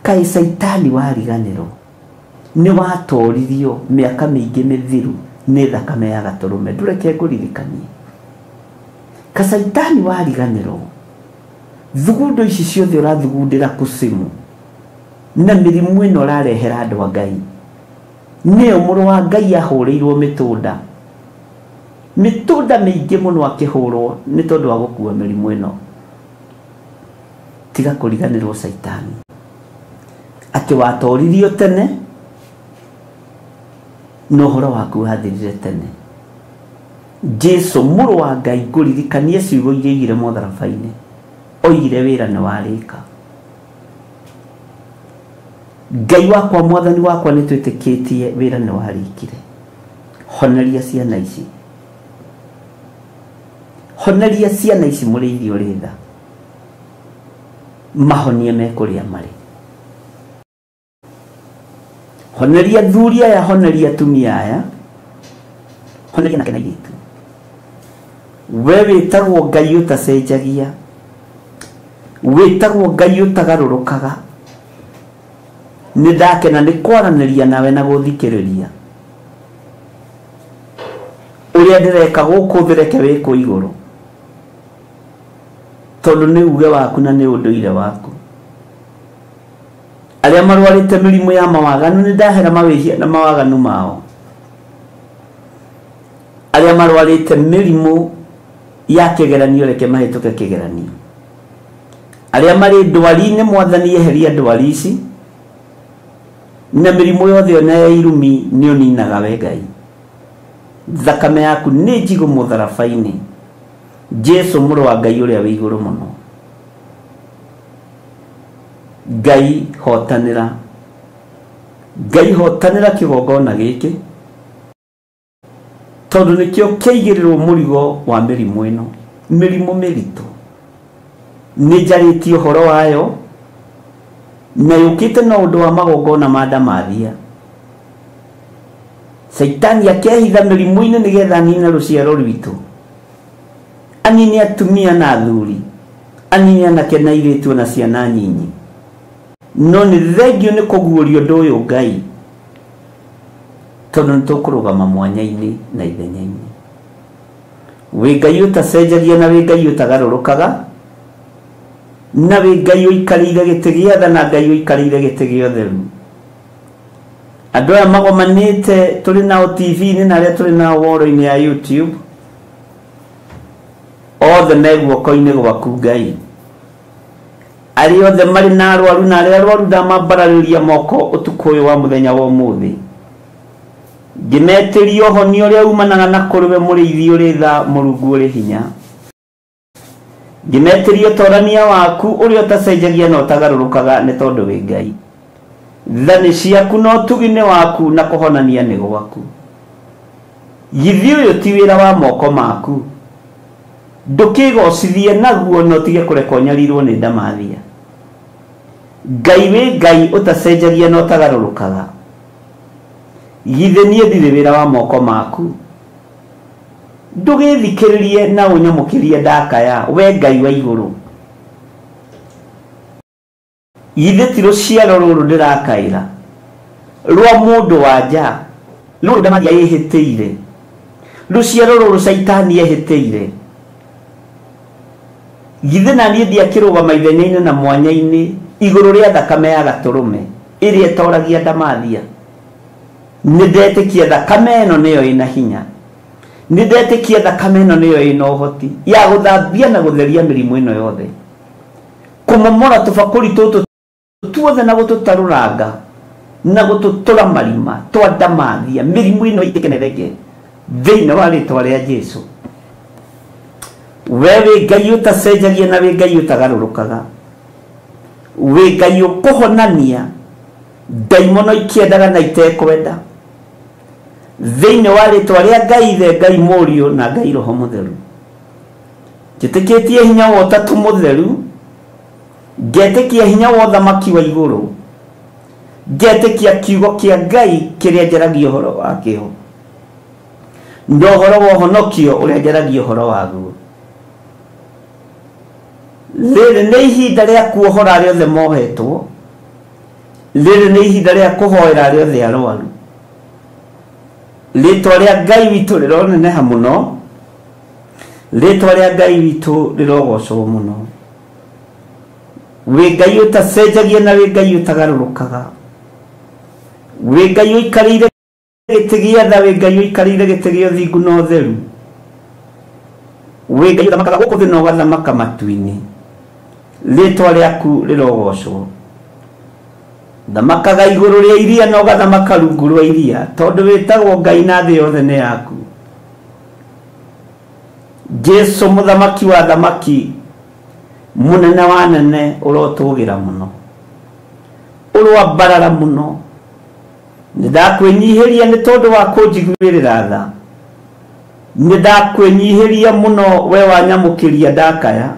Kaĩ caitani wariganĩrwo nĩ watoririo mĩaka mĩingĩ mĩthiru nĩ thakame ya gatũrũme? Ndũreke ngũririkanie. Ka caitani wariganĩrwo, thugundo ici ciothe ũrathugundĩra kusimu na mĩrimũ ĩno ũrarehera andũ a Ngai, nĩyo mũrũ wa Ngai ahũrĩirwo mĩtũnda, mĩtũnda mĩingĩ mũno akĩhũrwo nĩ tondũ wa gũkua mĩrimũ ĩno. Tiga kũriganĩrwo caitani atĩ watoririo tene na ũhoro waku wathirire tene. Jesu mũrũ wa Ngai ngũririkanie ciugo iria oigire mũtharaba-inĩ, oigire wĩra nĩ warĩka. Ngai wakwa mwathani wakwa nĩ twĩtĩkĩtie wĩra nĩ warĩkire. Honeria ciana ici, honeria ciana ici mũrĩithi ũrĩ tha, mahonie me kũrĩa marĩ. Honeria athuri aya, honeria atumia aya, honeria anake na airĩtu. We wĩtagwo Ngai ũtacenjagia, wĩtagwo Ngai ũtagarũrũkaga. Nĩ ndakena nĩ kwaranĩria nawe na gũthikĩrĩria ũrĩa ndĩreka gũkũ thĩ, reke wĩkwo igũrũ, tondũ nĩ uge waku na nĩ ũndũire waku. Arĩa marwarĩte mĩrimũ ya mawaganu nĩ ndahera mawĩhia na mawaganu mao. Arĩa marwarĩte mĩrimũ ya kĩgeranio reke mahĩtũke kĩgeranio. Arĩa marĩ ndwari-inĩ mwathani eheria ndwari ici na mĩrimũ yothe ona ya irumi nĩ ũninaga we Ngai. Thakame yaku nĩ njigũ mũtharaba-inĩ. Jesu mũrũ wa Ngai ũrĩa wĩ igũrũ mũno. Ngai hotanĩra. Ngai hotanĩra kĩgongona gĩkĩ tondũ nĩkĩo kĩaigĩrĩrwo mũrigo wa mĩrimũ ĩno, mĩrimũ mĩritũ. Nĩ njarĩtie ũhoro wayo na yũkĩte na ũndũ wa magongona ma ndamathia. Caitani akehitha mĩrimũ-inĩ nĩgetha anine rũciaro rwitũ, anine atumia na athuri, anine anake na airĩtu na ciana nyinyi. No nĩ thengio nĩ kũguũria ũndũ ũyũ Ngai, tondũ nĩ tũkũrũgama mwanya-inĩ na ithenya-inĩ. Wĩ Ngai ũtacenjagia na wĩ Ngai ũtagarũrũkaga, na wĩ Ngai ũikarĩire gĩtĩ gĩa tha na Ngai ũikarĩire gĩtĩ gĩa ũtheru. Andũ aya magomanĩte tũrĩ nao TV-inĩ na arĩa tũrĩ nao woro-inĩ ya YouTube, othe me guoko-inĩ gwaku Ngai. Arĩa othe marĩ na arwaru na arĩa arwaru ndamambararĩria moko ũtukũ ũyũ wa mũthenya wa ũmũthĩ, ngĩmetĩria ũhonio ũrĩa umanaga na kũrĩ we mũrĩithi ũrĩ tha, Mũrungu ũrĩ hinya. Ngĩmetĩria ũtorania waku ũrĩa ũtacenjagia na ũtagarũrũkaga nĩ tondũ wĩ Ngai. Tha nĩ ciaku na ũtugi nĩ waku na kũhonania nĩ gwaku. Githĩ ũyũ ti wĩra wa moko maku? Ndũkĩgocithie naguo na ũtige kũreka ũnyarirwo nĩ ndamathia. Ngai wĩ Ngai ũtacenjagia na ũtagarũrũkaga. Githĩ niĩ ndirĩ wĩra wa moko maku? Ndũgĩthikĩrĩrie na ũnyamũkĩrie ndakaya, we Ngai wa igũrũ. Githĩ ti rũciaro rũrũ ndĩrakaĩra rwa mũndũ wa nja, rũrũ ndamathia ĩhĩtĩire, rũciaro rũrũ caitani ehĩtĩire. Githĩ na niĩ ndiakĩrũgama ithenya-inĩ na mwanya-inĩ igũrũ rĩa thakame ya gatũrũme ĩrĩa ĩtoragia ndamathia. Nĩ ndetĩkia thakame ĩno nĩyo ĩna hinya. Nĩ ndetĩkia thakame ĩno nĩyo ĩna ũhoti ya gũthambia na gũtheria mĩrimũ ĩno yothe, kũmomora tũbakũri tũtũ tuothe na gũtũtarũranga na gũtũtũra marima twa ndamathia. Mĩrimũ ĩno ĩtĩke na ĩthenge thĩinĩ wa rĩtwa rĩa Jesu. We wĩ Ngai ũtacenjagia na wĩ Ngai ũtagarũrũkaga, wĩ Ngai ũkũhonania ndaimono ikĩendaga na itekwenda thĩinĩ wa rĩtwa rĩa Ngai Ithe, Ngai Mũriũ na Ngai Roho Mũtheru. Njĩtĩkĩtie hinya wa Ũtatũ Mũtheru, ngetĩkia hinya wa ũthamaki wa igũrũ, ngetĩkia kiugo kĩa Ngai kĩrĩa njaragia ũhoro wakĩo, na ũhoro wa ũhonokio ũrĩa njaragia ũhoro waguo. Rĩrĩ nĩ ihinda rĩa kuohora arĩa othe mohetwo, rĩrĩ nĩ ihinda rĩa kũhoera arĩa othe arwaru. Rĩtwa rĩa Ngai witũ rĩroneneha mũno, rĩtwa rĩa Ngai witũ rĩrogocwo mũno. Wĩ Ngai ũtacenjagia na wĩ Ngai ũtagarũrũkaga, wĩ Ngai ũikarĩire gĩtĩ gĩa tha, wĩ Ngai ũikarĩire gĩtĩ gĩa ũthingu na ũtheru, wĩ Ngai ũthamakaga gũkũ thĩ na ũgathamaka matu-inĩ. Rĩtwa rĩaku rĩrogocwo. Thamakaga igũrũ rĩa iria na ũgathamaka rungu rwa iria, tondũ wĩtagwo Ngai na thĩ yothe nĩ yaku. Jesu mũthamaki wa thamaki, mũnene wa nene, ũrotũgĩra mũno, ũroambarara mũno. Nĩ ndakwĩnyihĩria nĩ tondũ wa kũnjiguĩrĩra tha, nĩ ndakwĩnyihĩria mũno we wanyamũkĩria ndakaya.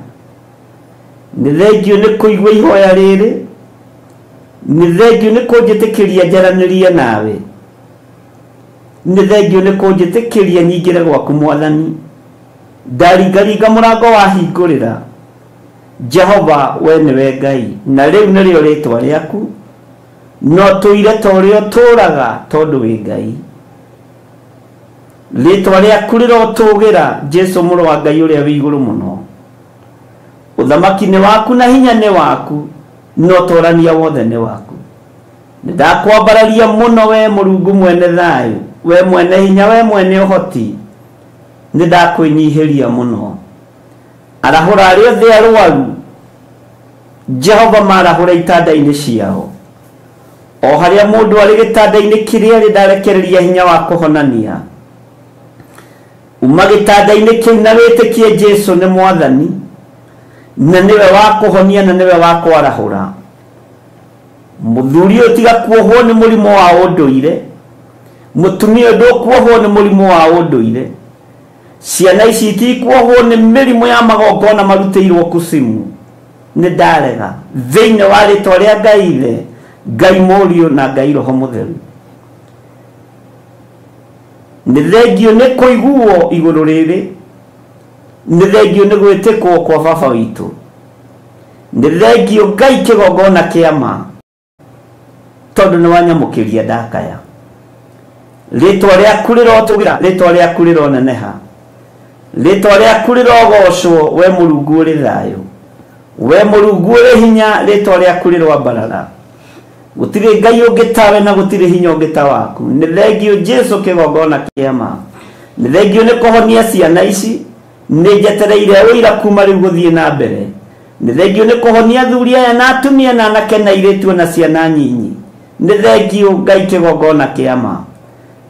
Nĩ thengio nĩ kũigua ihoya rĩrĩ, nĩ thengio nĩ kũnjĩtĩkĩria njaranĩrie nawe, nĩ thengio nĩ kũnjĩtĩkĩria nyingĩre gwaku mwathani. Ndaringaringa mũrango wahingũrĩra. Jehova we nĩwe Ngai, na rĩu nĩrĩo rĩtwa rĩaku, no tũire ta ũrĩa ũtũũraga tondũ wĩ Ngai. Rĩtwa rĩaku rĩrotũgĩra, Jesu mũrũ wa Ngai ũrĩa wĩ igũrũ mũno. Ũthamaki nĩ waku na hinya nĩ waku, na ũtorania wothe nĩ waku. Nĩ ndakwambararia mũno we Mũrungu mwene thayũ, we mwene hinya, we mwene ũhoti. Nĩ ndakwĩnyihĩria mũno. Arahũra arĩa othe arwaru, Jehova marahũra itanda-inĩ ciao. O harĩa mũndũ arĩ gĩtanda-inĩ kĩrĩa arĩ ndarekereria hinya wa kũhonania. Uma gĩtanda-inĩ kĩu na wĩtĩkie Jesu nĩ mwathani, na nĩwe wa kũhonia na nĩwe wa kwarahũra. Mũthuri ũyũ tiga kuohwo nĩ mũrimũ wa ũndũire, mũtumia ũyũ ndũkuohwo nĩ mũrimũ wa ũndũire, ciana ici itikuohwo nĩ mĩrimũ ya magongona marutĩirwo kusimu. Nĩ ndarega thĩinĩ wa rĩtwa rĩa Ngai Ithe, Ngai Mũriũ na Ngai Roho Mũtheru. Nĩ thengio nĩ kũiguo igũrũ rĩrĩ, nĩ thengio nĩ gwĩtĩkwo kwa baba witũ, nĩ thengio Ngai kĩgongona kĩa ma, tondũ nĩ wanyamũkĩria ndakaya. Rĩtwa rĩaku rĩrotũgĩra, rĩtwa rĩaku rĩroneneha, rĩtwa rĩaku rĩrogocwo, we Mũrungu ũrĩ thayũ, we Mũrungu ũrĩ hinya, rĩtwa rĩaku rĩroambarara. Gũtirĩ Ngai ũngĩ tawe na gũtirĩ hinya ũngĩ ta waku. Nĩ thengio Jesu kĩgongona kĩa ma. Nĩ thengio nĩ kũhonia ciana ici, nĩ njetereire ũira kuma rĩu gũthiĩ na mbere. Nĩ thengio nĩ kũhonia athuri aya na atumia na anake na airĩtu na ciana nyinyi. Nĩ thengio Ngai kĩgongona kĩa ma.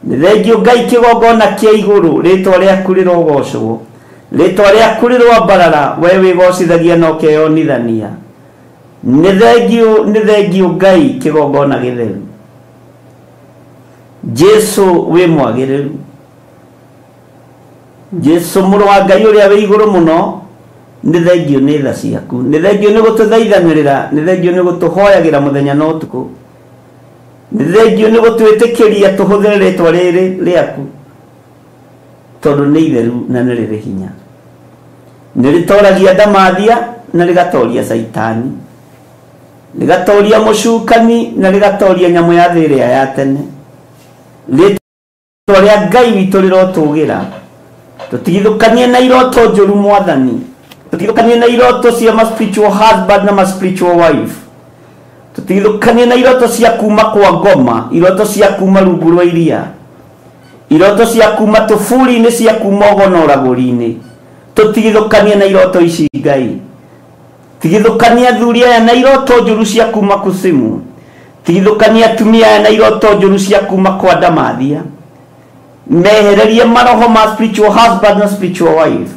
Nĩ thengio Ngai kĩgongona kĩa igũrũ, rĩtwa rĩaku rĩrogocwo, rĩtwa rĩaku rĩroambarara, we wĩgocithagia na ũkeyonithania. Nĩ thengio Ngai kĩgongona gĩtheru. Jesu wĩ mwagĩrĩru, Jesu mũrũ wa Ngai ũrĩa wĩ igũrũ mũno, nĩ thengio nĩ tha ciaku, nĩ thengio nĩ gũtũthaithanĩrĩra, nĩ thengio nĩ gũtũhoyagĩra mũthenya na ũtukũ, nĩ thengio nĩ gũtwĩtĩkĩria tũhũthĩre rĩtwa rĩrĩ rĩaku, tondũ nĩ itheru na nĩ rĩrĩ hinya. Nĩ rĩtoragia ndamathia na rĩgatoria caitani, rĩgatoria mũcukani na rĩgatoria nyamũ ya thĩ ĩrĩa ya tene. Rĩtwa rĩa Ngai witũ rĩrotũgĩra. Tũtigithũkanie na iroto njũru mwathani, tũtigithũkanie na iroto cia ma spiritual husband na ma spiritual wife, tũtigithũkanie na iroto cia kuma kwa ngoma, iroto cia kuma rungu rwa iria, iroto cia kuma tũburi-inĩ, cia kuma ũgonoragũri-inĩ. Tũtigithũkanie na iroto ici Ngai. Tigithũkania athuri aya na iroto njũru cia kuma kusimu, tigithũkania atumia aya na iroto njũru cia kuma kwa ndamathia. Mehererie maroho ma spiritual husband na spiritual wife,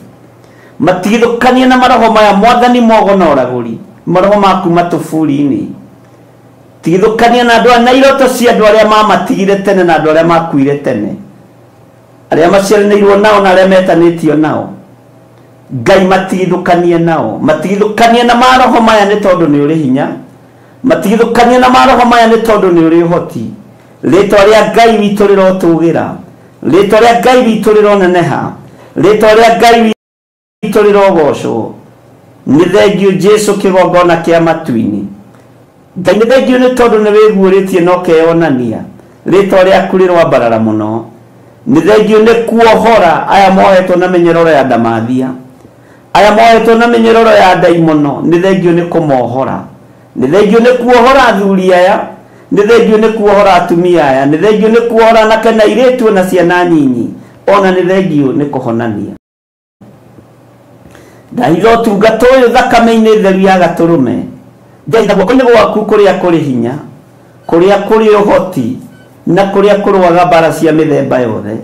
matigithũkanie na maroho maya mwathani mogonoragũri, maroho ma kuma tũburi-inĩ. Tigithũkania na andũ aya na iroto cia andũ arĩa mamatigire tene na andũ arĩa makuire tene, arĩa maciaranĩirwo nao na arĩa metanĩtio nao. Ngai matigithũkanie nao, matigithũkanie na maroho maya nĩ tondũ nĩ ũrĩ hinya, matigithũkanie na maroho maya nĩ tondũ nĩ ũrĩ ũhoti. Rĩtwa rĩa Ngai witũ rĩrotũgĩra, rĩtwa rĩa Ngai witũ rĩroneneha, rĩtwa rĩa Ngai witũ rĩrogocwo. Nĩ thengio Jesu kĩgongona kĩa matu-inĩ. Ngai nĩ thengio nĩ tondũ nĩ wĩguũrĩtie na ũkeyonania, rĩtwa rĩaku rĩroambarara mũno. Nĩ thengio nĩ kuohora aya mohetwo na mĩnyororo ya ndamathia, aya mohetwo na mĩnyororo ya ndaimono, nĩ thengio nĩ kũmohora. Nĩ thengio nĩ kuohora athuri aya, nĩ thengio nĩ kuohora atumia aya, nĩ thengio nĩ kuohora anake na airĩtu na ciana nyinyi, ona nĩ thengio nĩ kũhonania. Ndahitha ũtungata ũyũ thakame-inĩ theru ya gatũrũme, ndahitha guoko-inĩ gwaku kũrĩa kũrĩ hinya, kũrĩa kũrĩ ũhoti, na kũrĩa kũrũaga mbara cia mĩthemba yothe.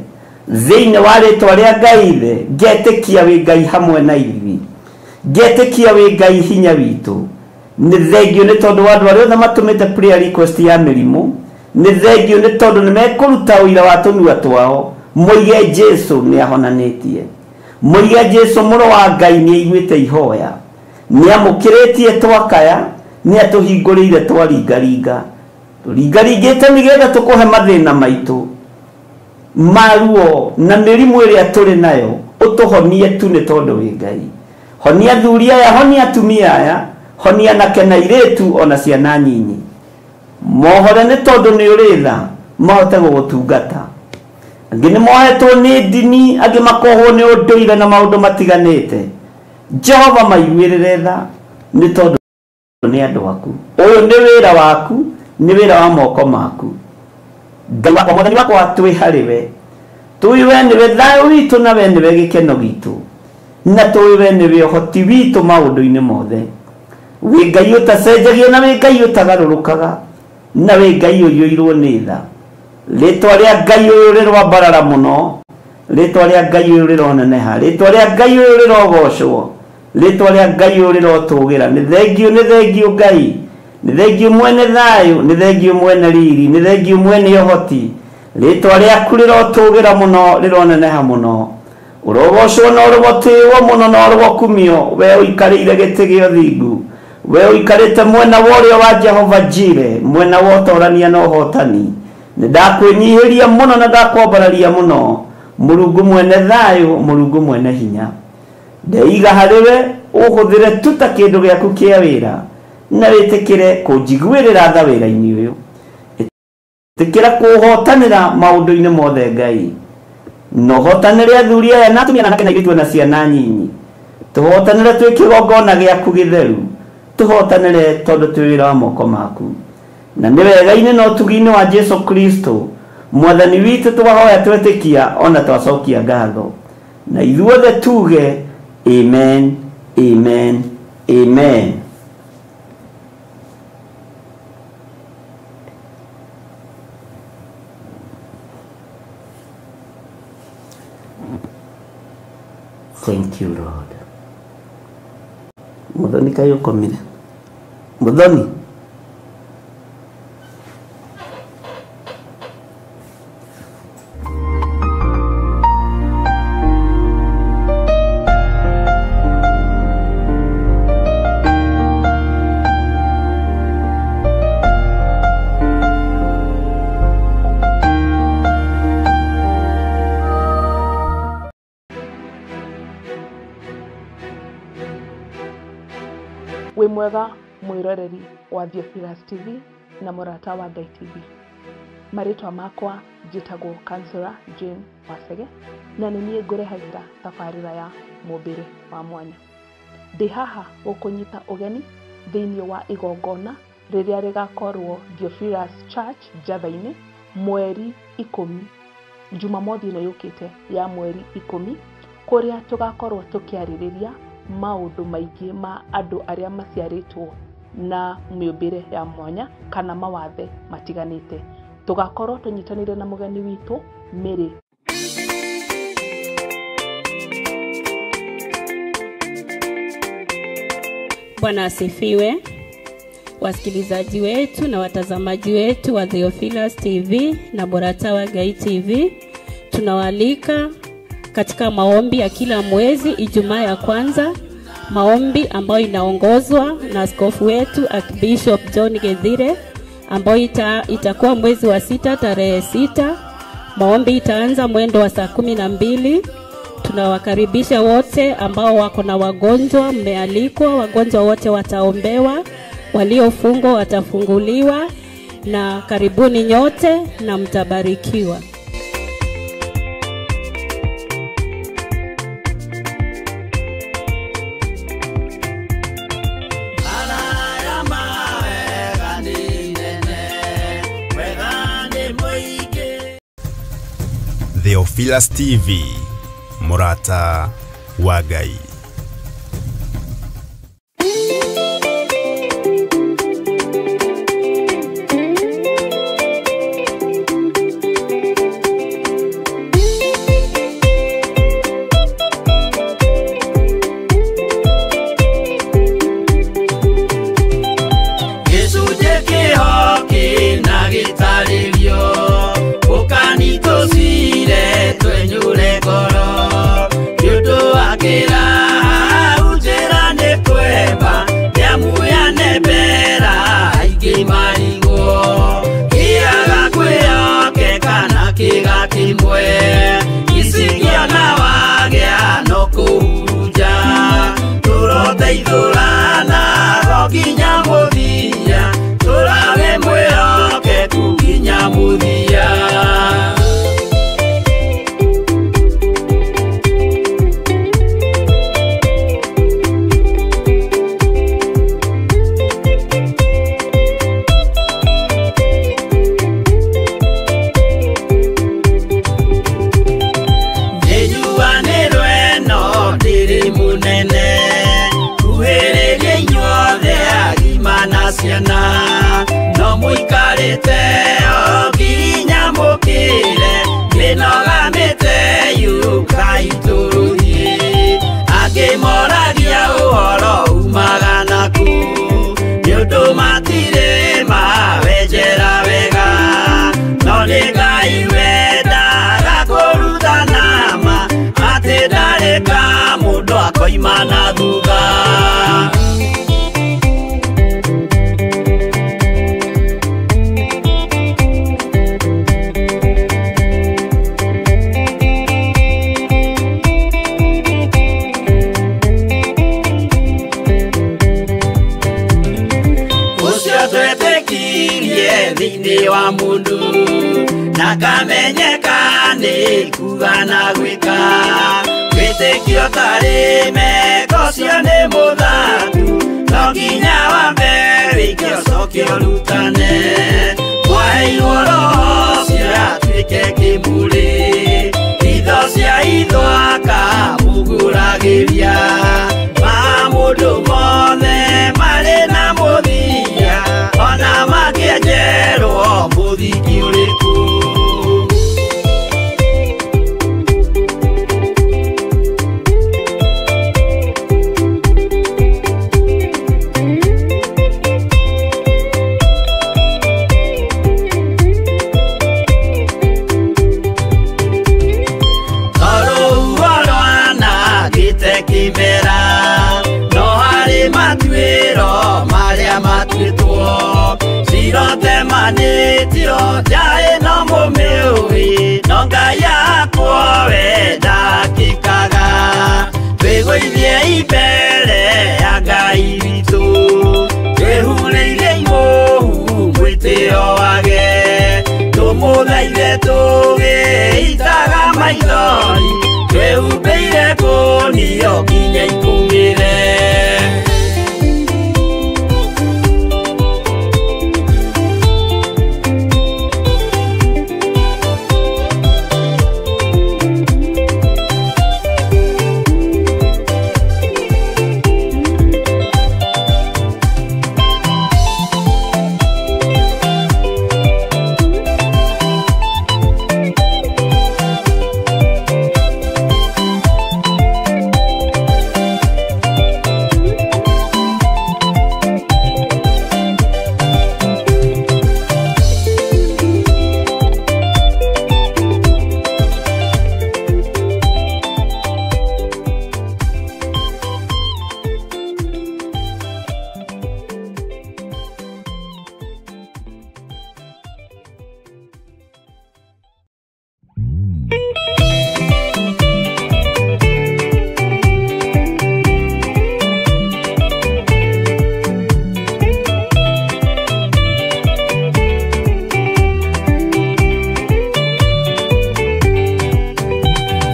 Thĩinĩ wa rĩtwa rĩa Ngai Ithe, ngetĩkia wĩ Ngai hamwe na ithuĩ, ngetĩkia wĩ Ngai hinya witũ. Nĩ thengio nĩ tondũ wa andũ arĩa othe matũmĩte prayer request ya mĩrimũ, nĩ thengio nĩ tondũ nĩ mekũruta ũira wa tũnua twao, moige Jesu nĩ ahonanĩtie, moige Jesu mũrũ wa Ngai nĩ aiguĩte ihoya, nĩ amũkĩrĩtie twakaya, nĩ atũhingũrĩire twaringaringa, tũringaringĩte nĩgetha tũkũhe mathĩna maitũ maruo na mĩrimũ ĩrĩa tũrĩ nayo, ũtũhonie tu nĩ tondũ wĩ Ngai. Honia athuri aya, honia atumia aya, honia anake na airĩtu ona ciana nyinyi, mohore nĩ tondũ nĩ ũrĩ tha, mahote gũgũtungata. Angĩ nĩ mohetwo nĩ ndini, angĩ makohwo nĩ ũndũire na maũndũ matiganĩte. Jehova maiguĩrĩre tha nĩ tondũ nĩ andũ aku. Ũyũ nĩ wĩra waku Nĩ wĩra wa moko maku. Ngai wakwa mwathani wakwa twĩ harĩ we. Tũĩ we nĩwe thayũ witũ na we nĩwe gĩkeno gitũ. Na tũĩ we nĩwe ũhoti witũ maũndũ-inĩ mothe. Wĩ Ngai ũtacenjagia na wĩ Ngai ũtagarũrũkaga. Na wĩ Ngai ũiyũirwo nĩ tha. Rĩtwa rĩa Ngai ũyũ rĩroambarara mũno. Rĩtwa rĩa Ngai ũyũ rĩroneneha. Rĩtwa rĩa Ngai ũyũ rĩrogocwo. Rĩtwa rĩa Ngai ũyũ rĩrotũgĩra. Nĩ thengiũ, nĩ thengiũ Ngai. Nĩ thengiũ mwene thayũ, nĩ thengiũ mwene riri, nĩ thengiũ mwene ũhoti. Rĩtwa rĩaku rĩrotũgĩra mũno, rĩroneneha mũno. Ũrogocwo na ũrogotĩĩo mũno na ũrogokumio, we ũikarĩire gĩtĩ gĩa ũthingu. We ũikarĩte mwena wa ũrĩo wa Jehova Jire, mwena wa ũtorania na ũhotani. Nĩ ndakwĩnyihĩria mũno na ndakwambararia mũno, Mũrungu mwene thayũ, Mũrungu mwene hinya. Ndeiga harĩ we, ũhũthĩre tu ta kĩndũ gĩaku kĩa wĩra, na wĩtĩkĩre kũnjiguĩrĩra tha wĩra-inĩ ũyũ. Ĩtĩkĩra kũũhotanĩra maũndũ-inĩ mothe Ngai. Na ũhotanĩre athuri aya na atumia na anake na airĩtu na ciana nyinyi. Tũhotanĩre twĩ kĩgongona gĩaku gĩtheru. Tũhotanĩre tondũ twĩ wĩra wa moko maku. Na nĩ wega-inĩ na ũtugi-inĩ wa Jesu Kristo mwathani witũ twahoya twetĩkia ona twacokia ngatho. Na ithuothe tuge amen, amen, amen. Thank you, Lord. Muthoni kaĩ ũkomire? Muthoni? Wĩ mwega mwĩroreri wa Theophilus TV na mũrata wa Ngai TV. Marĩtwa makwa njĩtagwo Counselor Jane Wasege na nĩ niĩ ngũrehagĩra tabarĩra ya mũmbĩre wa mwanya. Ndĩ haha gũkũnyita ũgeni thĩinĩ wa igongona rĩrĩa rĩgakorwo Theophilus Church Njatha-inĩ mweri 10, Jumamothi ĩno yũkĩte ya mweri 10, kũrĩa tũgakorwo tũkĩarĩrĩria maũndũ maingĩ ma andũ arĩa maciarĩtwo na mĩũmbĩre ya mwanya kana mawathe matiganĩte. Tũgakorwo tũnyitanĩire na mũgeni witũ Mary. Bwana asifiwe. Wasikilizaji wetu na watazamaji wetu wa Theophilus TV na Mũrata wa Ngai TV, tunawaalika katika maombi ya kila mwezi Ijumaa ya kwanza, maombi ambayo inaongozwa na askofu wetu Archbishop John Gethire, ambayo itakuwa mwezi wa 6 tarehe 6. Maombi itaanza mwendo wa saa 12. Tunawakaribisha wote ambao wako na wagonjwa, mmealikwa, wagonjwa wote wataombewa, waliofungwa watafunguliwa, na karibuni nyote na mtabarikiwa. Theophilus TV, Mũrata wa Ngai. Gĩcunjĩ kĩho kĩna gĩtarĩrio, ũkanitũcire twenyure ngoro, nĩ ũndũ wa kĩraha njĩra nĩ kwemba, nĩamuyane mbera aingĩ marigwo, kĩaga kwĩhokeka na kĩga kĩmwe, icingĩona wagĩa no kũhurunja, tũroteithũrana o nginya mũthia, tũrage mwĩhokeku nginya mũthia. ciana no mũikarĩte o nginya mũkĩre mĩnoga mĩte yũkai tũthiĩ angĩ moragia ũhoro umaga naku nĩ ũndũ matirĩ mawenjera wega no nĩ Ngai wendaga kũrutana ma atĩ ndarĩ ka mũndũ akoima na thutha. Thĩinĩ wa mũndũ na kamenyeka nĩ kuga na gwĩka wĩtĩkio tarĩ meko cio nĩ mũthaku no nginya wambe wĩke ũcoke ũrutane mwaheirwo roho ũcio atuĩke kĩmũrĩ itho cia itho akamũgũragĩria ma mũndũ mothe marĩ na mũthia ona makĩenjerwo mũthingi ũrĩkũ. Tondũ rwanangĩte kĩmera no harĩ matuĩro marĩa matuĩtwo cirotemanĩtio njaĩ no mũmĩũĩ no Ngai akwo we ndakĩkaga twĩgũithie mbere ya Ngai witũ twĩhurĩire imũhu mwĩtĩo wage tũmũthaithe tũgĩitaga maithori twĩhumbĩire kũnio nginya ikũmĩre.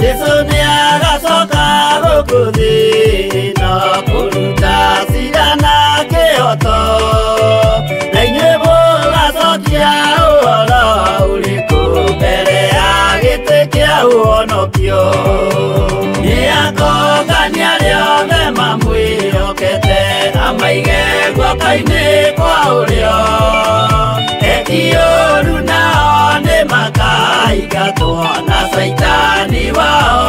Jesu nĩagacoka gũkũ thĩ ĩno kũruta cira na kĩhoto na inyuĩ mũgacokia ũhoro ũrĩkũ mbere ya gĩtĩ kĩa ũhonokio nĩakongania arĩa othe mamwĩhokete amaige guoko-inĩ kwa ũrĩo eki ũũru nao nĩmakaingatwo na caitani wao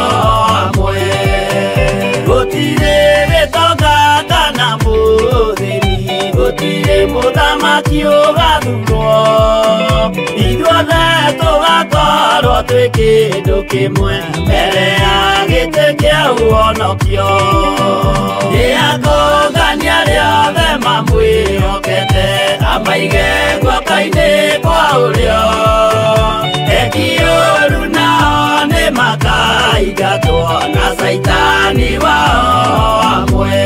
amwe gũtirĩ gĩtonga kana mũthĩni gũtirĩ mũthamaki ũgathurwo ithuothe tũgakorwo twĩ kĩndũ kĩmwe mbere ya gĩtĩ kĩa ũhonokio nĩakongania arĩa othe mamwĩhokete amaige guoko-inĩ kwa ũrĩo eki ũũru nao nĩmakaingatwo na caitani wao amwe.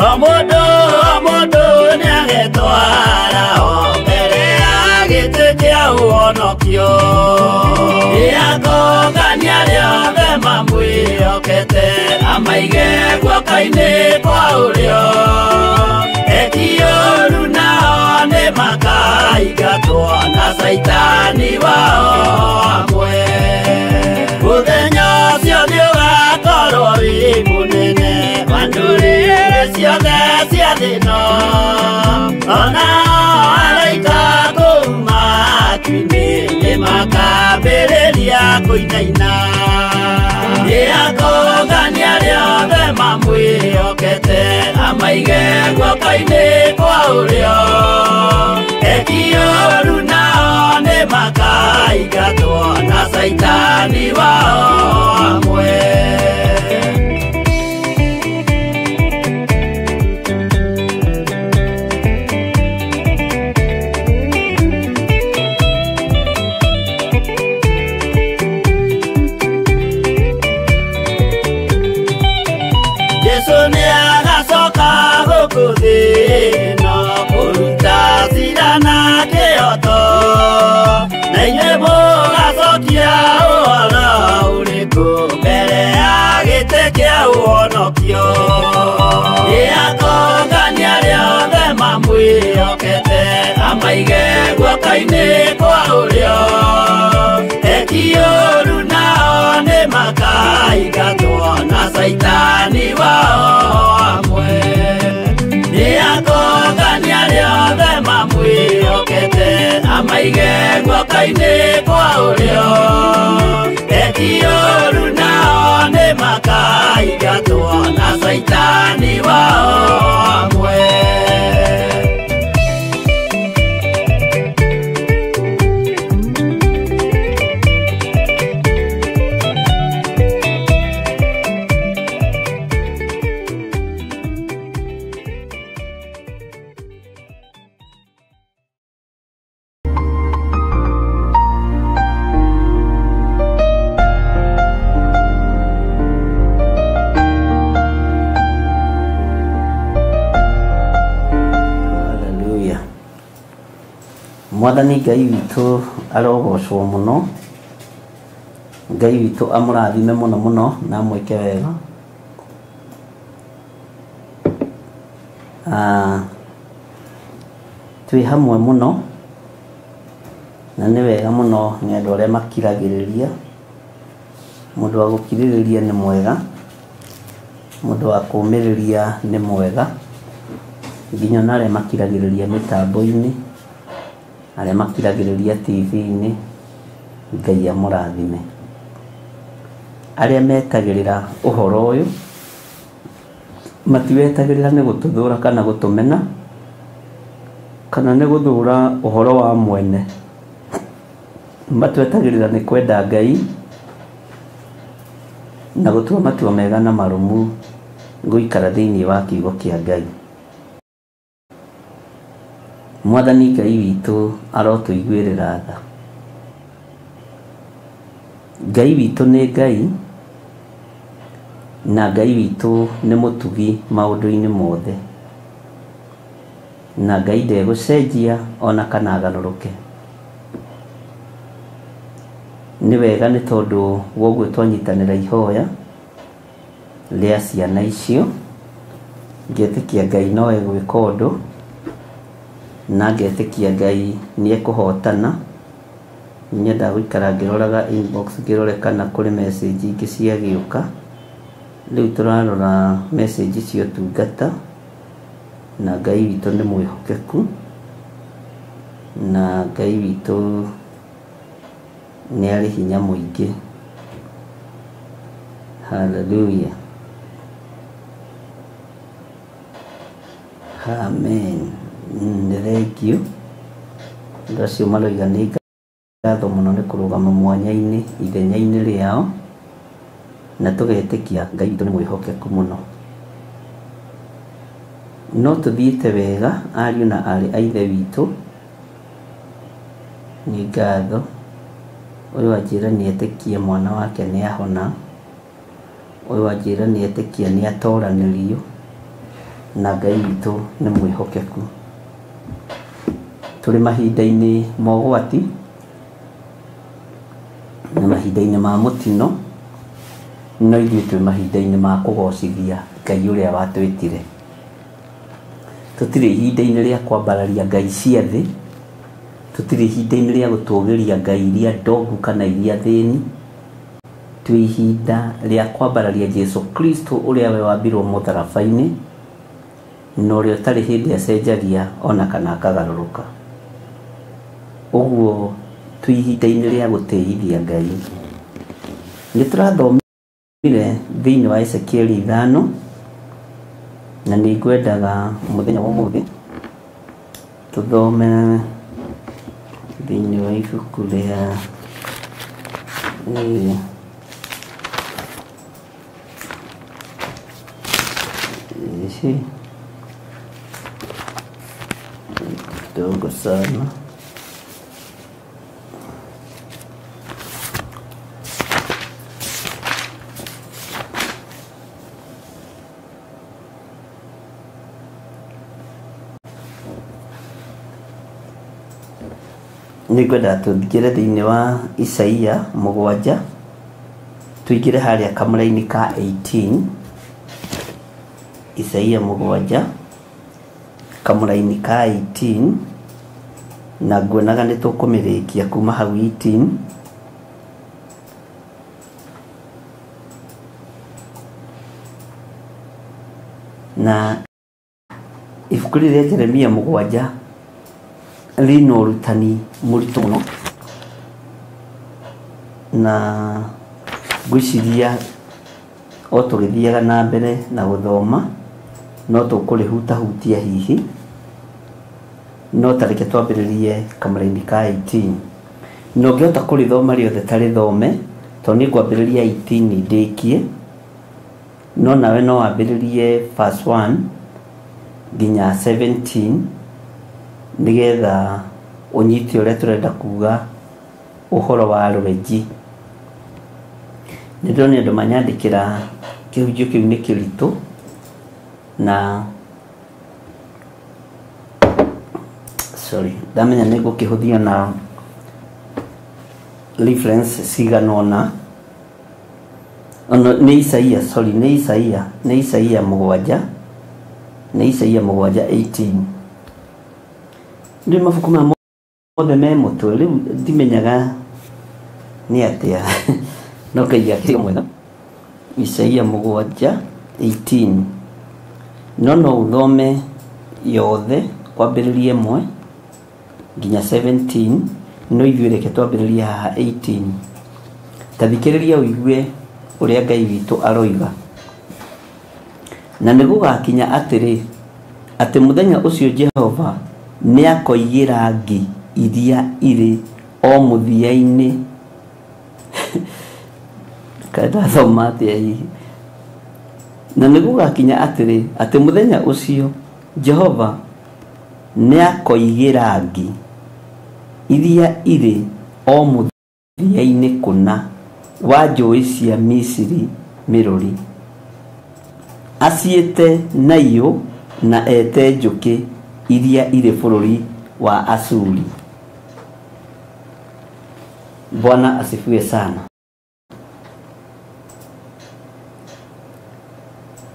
Omodo, omodo, nĩagetwara o mbere ya gĩtĩ kĩa ũhonokio. Mamwĩhokete amaige guoko-inĩ kwa ũrĩo. Eki ũru nao nĩ makaingatwo na Caitani wao hamwe. Mũthenya ũcio nĩ ũgakorwo wĩ mũnene wa ndũrĩrĩ ciothe cia thĩ ĩno. Ona araika kũu matu-inĩ nĩ makambĩrĩria kũinaina. Nĩ akongania arĩa othe mamwĩhokete amaige guoko-inĩ kwa ũrĩo. Eki ũru nao nĩ makaingatwo na Caitani wao hamwe. Jesu nĩ agacoka gũkũ thĩ ĩno kũruta cira na kĩhooto. Na inyuĩ mũgacokia ũhoro ũrĩkũ mbere ya gĩtĩ kĩa ũhonokio? Nĩ akongania arĩa othe mamwĩhokete amaige guoko-inĩ kwa ũrĩo. Eki ũru nao nĩ makaingatwo na Caitani wao hamwe. Nĩ akongania arĩa othe mamwĩhokete amaige guoko-inĩ kwa ũrĩo. Eki ũru nao nĩ makaingatwo na Caitani wao hamwe. Haleluya. Mwathani Ngai witũ arogocwo mũno. Ngai witũ amũrathime mũno mũno na amwĩke wega. Twĩ hamwe mũno na nĩ wega mũno nĩ andũ arĩa makiragĩrĩria. Mũndũ wa gũkirĩrĩria nĩ mwega, mũndũ wa kũũmĩrĩria nĩ mwega, nginya ona arĩa makiragĩrĩria mĩtambo-inĩ, arĩa makiragĩrĩria TV-inĩ, Ngai amũrathime. Arĩa metagĩrĩra ũhoro ũyũ matiwetagĩrĩra nĩ gũtũthũra kana gũtũmena kana nĩ gũthũra ũhoro wa mwene. Matwetagĩrĩra nĩ kwenda Ngai na gũtua matua mega na marũmu gũikara thĩinĩ wa kiugo kĩa Ngai. Mwathani Ngai witũ arotũiguĩrĩra tha. Ngai witũ nĩ Ngai na Ngai witũ nĩ mũtugi maũndũ-inĩ mothe, na Ngai ndegũcenjia ona kana agarũrũke. Nĩ wega nĩ tondũ woguo twanyitanĩra ihoya rĩa ciana icio, ngetĩkia Ngai no egwĩka ũndũ na ngetĩkia Ngai nĩ ekũhotana. Nyendaga gũikara ngĩroraga inbox ngĩrore kana kũrĩ message ingĩ ciagĩũka. Rĩu tũrarora message cia ũtungata na Ngai witũ nĩ mwĩhokeku na Ngai witũ nĩ arĩ hinya mũingĩ. Hallelujah. Amen. Nĩ thengiũ. Andũ acio maroiga nĩ ngatho mũno nĩ kũrũgama mwanya-inĩ ithenya-inĩ rĩao, na tũgetĩkia Ngai witũ nĩ mwĩhokeku mũno. No tũthiĩte wega ariũ na aarĩ a Ithe witũ. Nĩ ngatho. Ũyũ anjĩra nĩ etĩkie mwana wake nĩ ahona. Ũyũ anjĩra nĩ etĩkia nĩ atoranĩrio, na Ngai witũ nĩ mwĩhokeku. Tũrĩ mahinda-inĩ ma ũgwati na mahinda-inĩ ma mũtino, No ithuĩ twĩ mahinda-inĩ ma kũgocithia Ngai ũrĩa watwĩtire. Tũtirĩ ihinda-inĩ rĩa kwambararia ngai cia thĩ, tũtirĩ ihinda-inĩ rĩa gũtũgĩria ngai iria ndongu kana iria thĩni. Twĩ ihinda rĩa kwambararia Jesu Kristo ũrĩa we wambirwo mũtharaba-inĩ na ũrĩa ũtarĩ hĩndĩ acenjagia ona kana akagarũrũka. Ũguo twĩ ihinda-inĩ rĩa gũtĩithia Ngai. Nĩ tũrathomire thĩinĩ wa Ezekieli 5 na nĩ ngwendaga mũthenya wa ũmũthĩ tũthome thĩinĩ wa ibuku rĩa kidogo sana. Nĩngwenda tũingĩre thĩinĩ wa Isaia 7, tũingĩre harĩa kamũraini ka 18. Isaia 7 kamũraini ka 18, na nguonaga nĩ tũkũmĩrĩkia kuma hau 18. Na ibuku rĩrĩa rĩa Jeremia 7 rĩna ũrutani mũritũ mũno, na ngwĩciria o tũgĩthiaga na mbere na gũthoma no tũkũrĩhutahutia hihi, no ta reke twambĩrĩrie kamũraini ka 18. Na ũngĩhota kũrĩthoma rĩothe ta rĩthome, tondũ nĩ ngwambĩrĩria 18 ndĩkie, no nawe no wambĩrĩrie verse 1 nginya 17 nĩgetha ũnyite ũrĩa tũrenda kuga ũhoro wa rwenji. Nĩ ndĩrona andũ manyandĩkĩra kĩhunjio kĩu nĩ kĩritũ, na sorry, ndamenya nĩ ngũkĩhũthia na reference cigana ũna. Nĩ Isaia, sorry, nĩ Isaia, nĩ Isaia 7, nĩ Isaia 7 18. Rĩu mabuku maya mothe me mũtwe, rĩu ndimenyaga nĩ atĩa, no Ngai akĩrĩ mwega. Isaia 7 18, no no ũthome yothe kwambĩrĩria 1 nginya 17, no ithuĩ reke twambĩrĩrie haha 18. Ta thikĩrĩria ũigue ũrĩa Ngai witũ aroiga. Na nĩ gũgakinya atĩrĩ, atĩ mũthenya ũcio Jehova nĩakoigĩra ngi iria irĩ o mũthia-inĩ. Kaĩ ndathoma atĩa hihi? Na nĩ gũgakinya atĩrĩ, atĩ mũthenya ũcio Jehova nĩakoigĩra ngi iria irĩ o mũthia-inĩ kũna wa njũĩ cia Misiri mĩrũri, aciĩte naiyũ na ete njũkĩ iria irĩ bũrũri wa Asuri. Bwana asifiwe sana.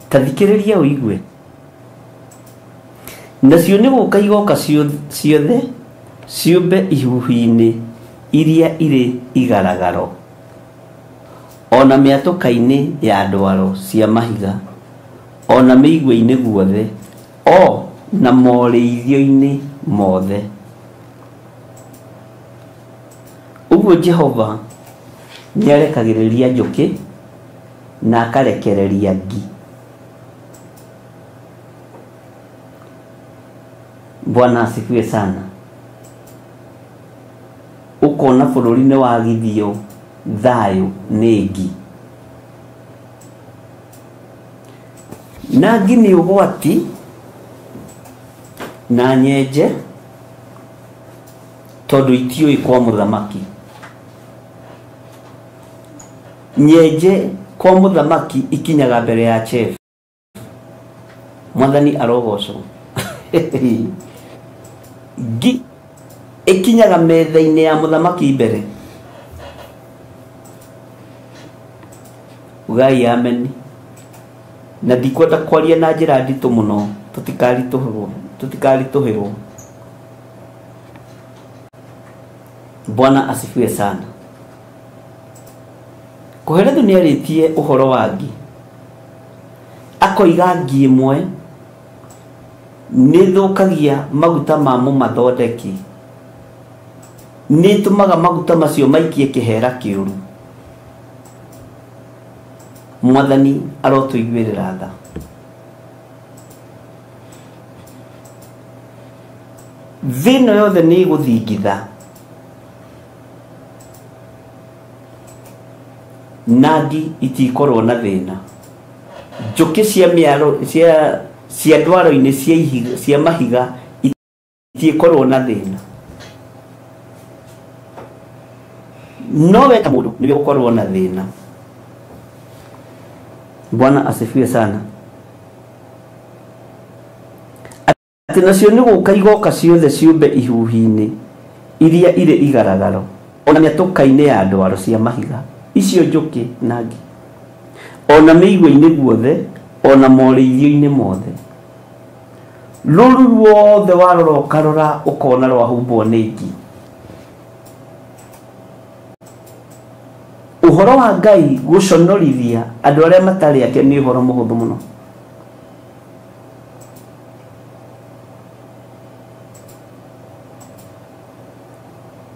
Ta thikĩrĩria ũigue. Nacio nĩ gũka igoka ciothe ciũmbe ihuhi-inĩ iria irĩ igaragaro, ona mĩatũka-inĩ ya ndwaro cia mahiga, ona mĩigua-inĩ guothe, o na morĩithio-inĩ mothe. Ũguo Jehova nĩarekagĩrĩria njũkĩ na akarekereria ngi. Bwana asifiwe sana. Ũkona bũrũri nĩ wagithio thayũ nĩ ngi. Na ngi nĩ ũgwati na nyenje, tondũ itiũĩ kwa mũthamaki. Nyenje kwa mũthamaki ikinyaga mbere ya chef. Mwathani arogocwo. Ngi ikinyaga metha-inĩ ya mũthamaki mbere. Ugai amen. Na ndikwenda kwaria na njĩra nditũ mũno tũtikaritũhĩrwo. Bwana asifiwe sana. Kohelethu nĩ arĩtie ũhoro wa ngi, akoiga ngi ĩmwe nĩ thũkagia maguta ma mũmathondeki, nĩ ĩtũmaga maguta macio maikie kĩhera kĩũru. Mwathani arotũiguĩrĩra tha. Thĩ ĩno yothe nĩ ĩgũthingitha na ngi itikorwo na thĩna. Njũkĩ cia mĩaro cia ndwaro-inĩ cia ihiga cia mahiga itikorwo na thĩna. No we ta mũndũ nĩwe ũgũkorwo na thĩna. Bwana asifiwe sana. Atĩ nacio nĩ gũka igoka ciothe ciũmbe ihuhi-inĩ iria irĩ igaragaro ona mĩatũka-inĩ ya ndwaro cia mahiga icio njũkĩ na ngi, ona mĩigua-inĩ guothe, ona morĩithio-inĩ mothe. Rũru ruothe warora ũkarora ũkona rwahumbwo nĩ ngi. Ũhoro wa Ngai gũconorithia andũ arĩa matarĩ ake nĩ ũhoro mũhũthũ mũno.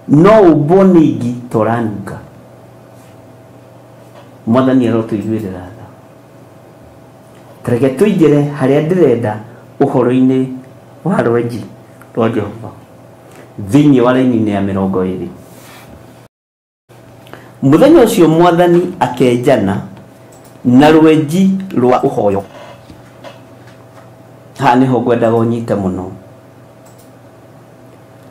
No ũmbwo nĩ ngi ta ũranunga. Mwathani arotũiguĩrĩra tha. Tareke tũingĩre harĩa ndĩrenda ũhoro-inĩ wa rwenji rwa Jehova thĩinĩ wa raini-inĩ ya 20. Mũthenya ũcio Mwathani akenjana na rwenji rwa ũhoyo. Haha nĩho ngwendaga ũnyite mũno.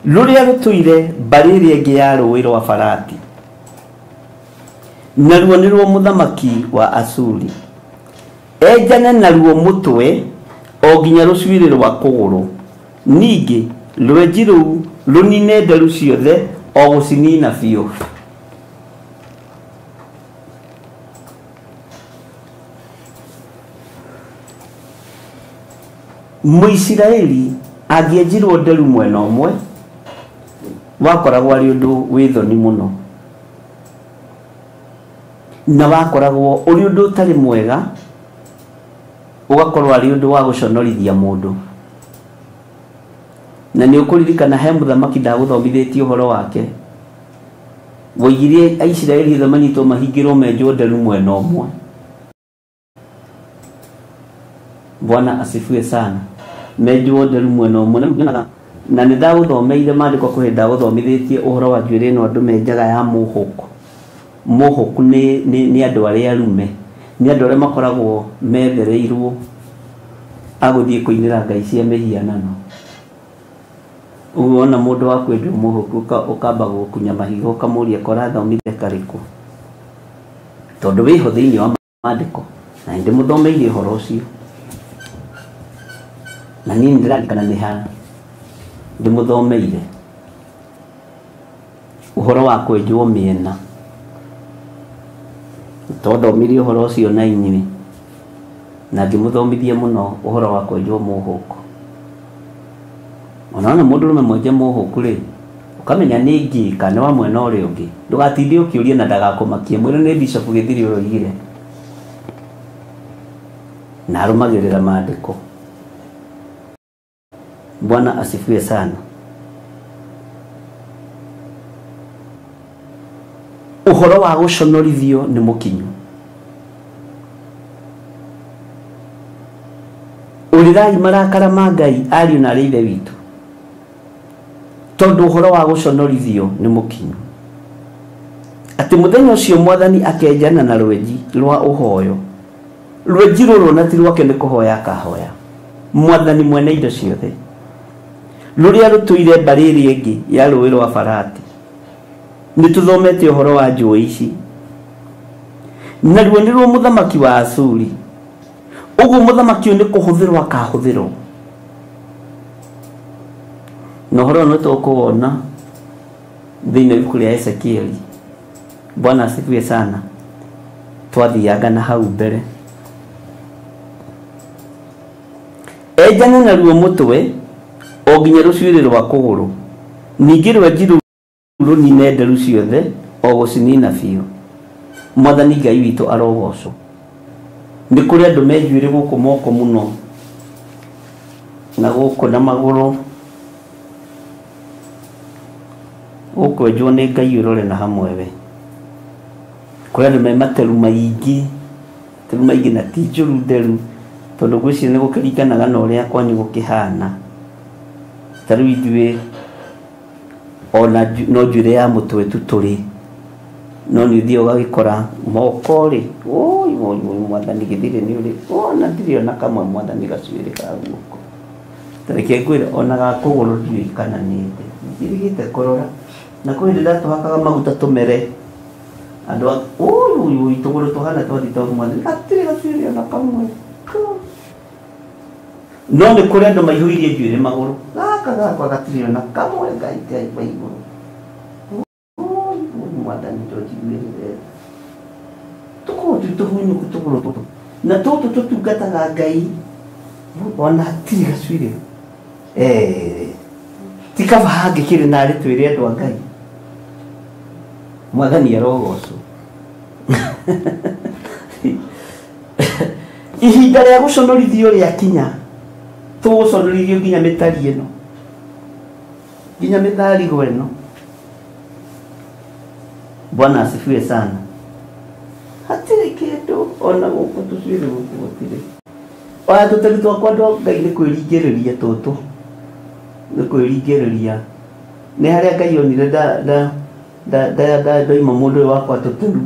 Rũrĩa rũtũire mbarĩ ĩrĩa ĩngĩ ya rũĩ rwa Farati, naruo nĩruo mũthamaki wa Asuri. Enjane naruo mũtwe o nginya rũcuĩrĩ rwa kũgũrũ. Ningĩ rwenji rũu rũnine nderu ciothe o gũcinina biũ. Mũisiraeli angĩenjirwo nderu mwena ũmwe wakoragwo arĩ ũndũ wĩ thoni mũno, na wakoragwo ũrĩ ũndũ ũtarĩ mwega, ũgakorwo arĩ ũndũ wa gũconorithia mũndũ. Na nĩ ũkũririkana he mũthamaki ndagũthomithĩtie ũhoro wake, woigirie Aisiraeli othe manyitwo mahingĩrwo menjwo nderu mwena ũmwe. Bwana asifiwe sana. Menjwo nderu mwena ũmwe. Na nĩ ndagũthomeire maandĩko kũhĩ ndagũthomithĩtie ũhoro wa njuĩrĩ ĩno andũ menjaga ya mũhũku. Mũhũku nĩ andũ arĩa arume, nĩ andũ arĩa makoragwo methereirwo agũthiĩ kũinĩra ngai cia mĩhianano. Ũguo wona mũndũ wa kwenjwo mũhũku ũkamba gũkunya mahiga ũkamũria korathomire karĩkũ, tondũ wĩho thĩinĩ wa maandĩko na nĩndĩmũthomeire ũhoro ũcio. Na niĩ nĩndĩraririkana nĩ ha ndĩmũthomeire ũhoro wa kwenjwo mĩena. Twathomire ũhoro ũcio na inyuĩ na ngĩmũthomithia mũno ũhoro wa kwenjwo mũhũku. Ona wona mũndũrũme mwenje mũhũku rĩ, ũkamenya nĩ ngi kana wa mwena ũrĩa ũngĩ, ndũgatinde ũkĩũria na ndagakũmakie, mwĩre nĩ Bishop Gĩthiri ũroigire. Na arũmagĩrĩra maandĩko. Bwana asifiwe sana. Ũhoro wa gũconorithio nĩ mũkinyu. Ũrĩrai marakara ma Ngai ariũ na arĩ ithe witũ, tondũ ũhoro wa gũconorithio nĩ mũkinyu. Atĩ mũthenya ũcio Mwathani akenjana na rwenji rwa ũhoyo. Rwenji rũrũ na ti rwake nĩ kũhoya akahoya. Mwathani mwene indo ciothe, rũrĩa rũtũire mbarĩ ĩrĩa ĩngĩ ya rũĩ rwa Farati. Nĩ tũthomete ũhoro wa njũĩ ici. Naruo nĩruo mũthamaki wa Asuri. Ũguo mũthamaki ũyũ nĩ kũhũthĩrwo akahũthĩrwo. Na ũhoro ũyũ nĩ tũkũwona thĩinĩ wa ibuku rĩa Ezekieli. Bwana asifiwe sana. Twathiaga na hau mbere. Enjane naruo mũtwe o nginya rũcuĩrĩ rwa kũgũrũ. Ningĩ rwenji rũu rũnine nderu ciothe o gũcinina biũ. Mwathani Ngai witũ arogocwo. Nĩ kũrĩ andũ me njuĩrĩ gũkũ moko mũno na gũkũ na magũrũ. Gũkwenjwo nĩ Ngai ũrore na hamwe we. Kũrĩ andũ me materu maingĩ, materu maingĩ na ti njũru nderu, tondũ ngwĩciria nĩ gũkĩringanaga na ũrĩa kwanyu gũkĩhana. Ta rĩu ithuĩ ona no njuĩrĩ ya mũtwe tu tũrĩ, no nĩ ũthiaga ũgagĩkora moko rĩ, oi oi oi mwathani gĩthirĩ nĩ ũrĩ, ona ndirĩ ona kamwe mwathani gacuĩrĩ ka guoko. Ta reke ngwĩre ona ga kũgũrũ ndiũĩ kana nĩ ndĩ, ndirigĩte kũrora. Na kwĩ hĩndĩ ndatũhakaga maguta tũmere. Andũ a oi oi oi tũgũrũ tũhana twathi twa mwathani, gatirĩ gacuĩrĩ ona kamwe. No nĩ kũrĩ andũ maihũirie njuĩrĩ magũrũ. Gaka gakwa gatirĩ ona kamwe Ngai Ngai wa igũrũ. Oi oi mwathani ndũnjiguĩrĩre. Tũkoragwo twĩ tũhunyũku tũgũrũ tũtũ. Na tũtũ tũtungataga Ngai ona hatirĩ gacuĩrĩ. Ti kaba hangĩkĩrĩ narĩ twĩre andũ a Ngai. Mwathani arogocwo. Ihinda rĩa gũconorithio rĩakinya, tũgũconorithio nginya mĩtari ĩno, nginya mĩtharigo ĩno. Bwana asifiwe sana. Hatirĩ kĩndũ ona gũkũ tũcuĩrĩ gũkũ gũtirĩ. Oya tũtegi twakwa andũ a Ngai nĩ kwĩringĩrĩria tũtũ, nĩ kwĩringĩrĩria. Nĩ harĩa Ngai onire ndoima mũndũ ũyũ wakwa tũteru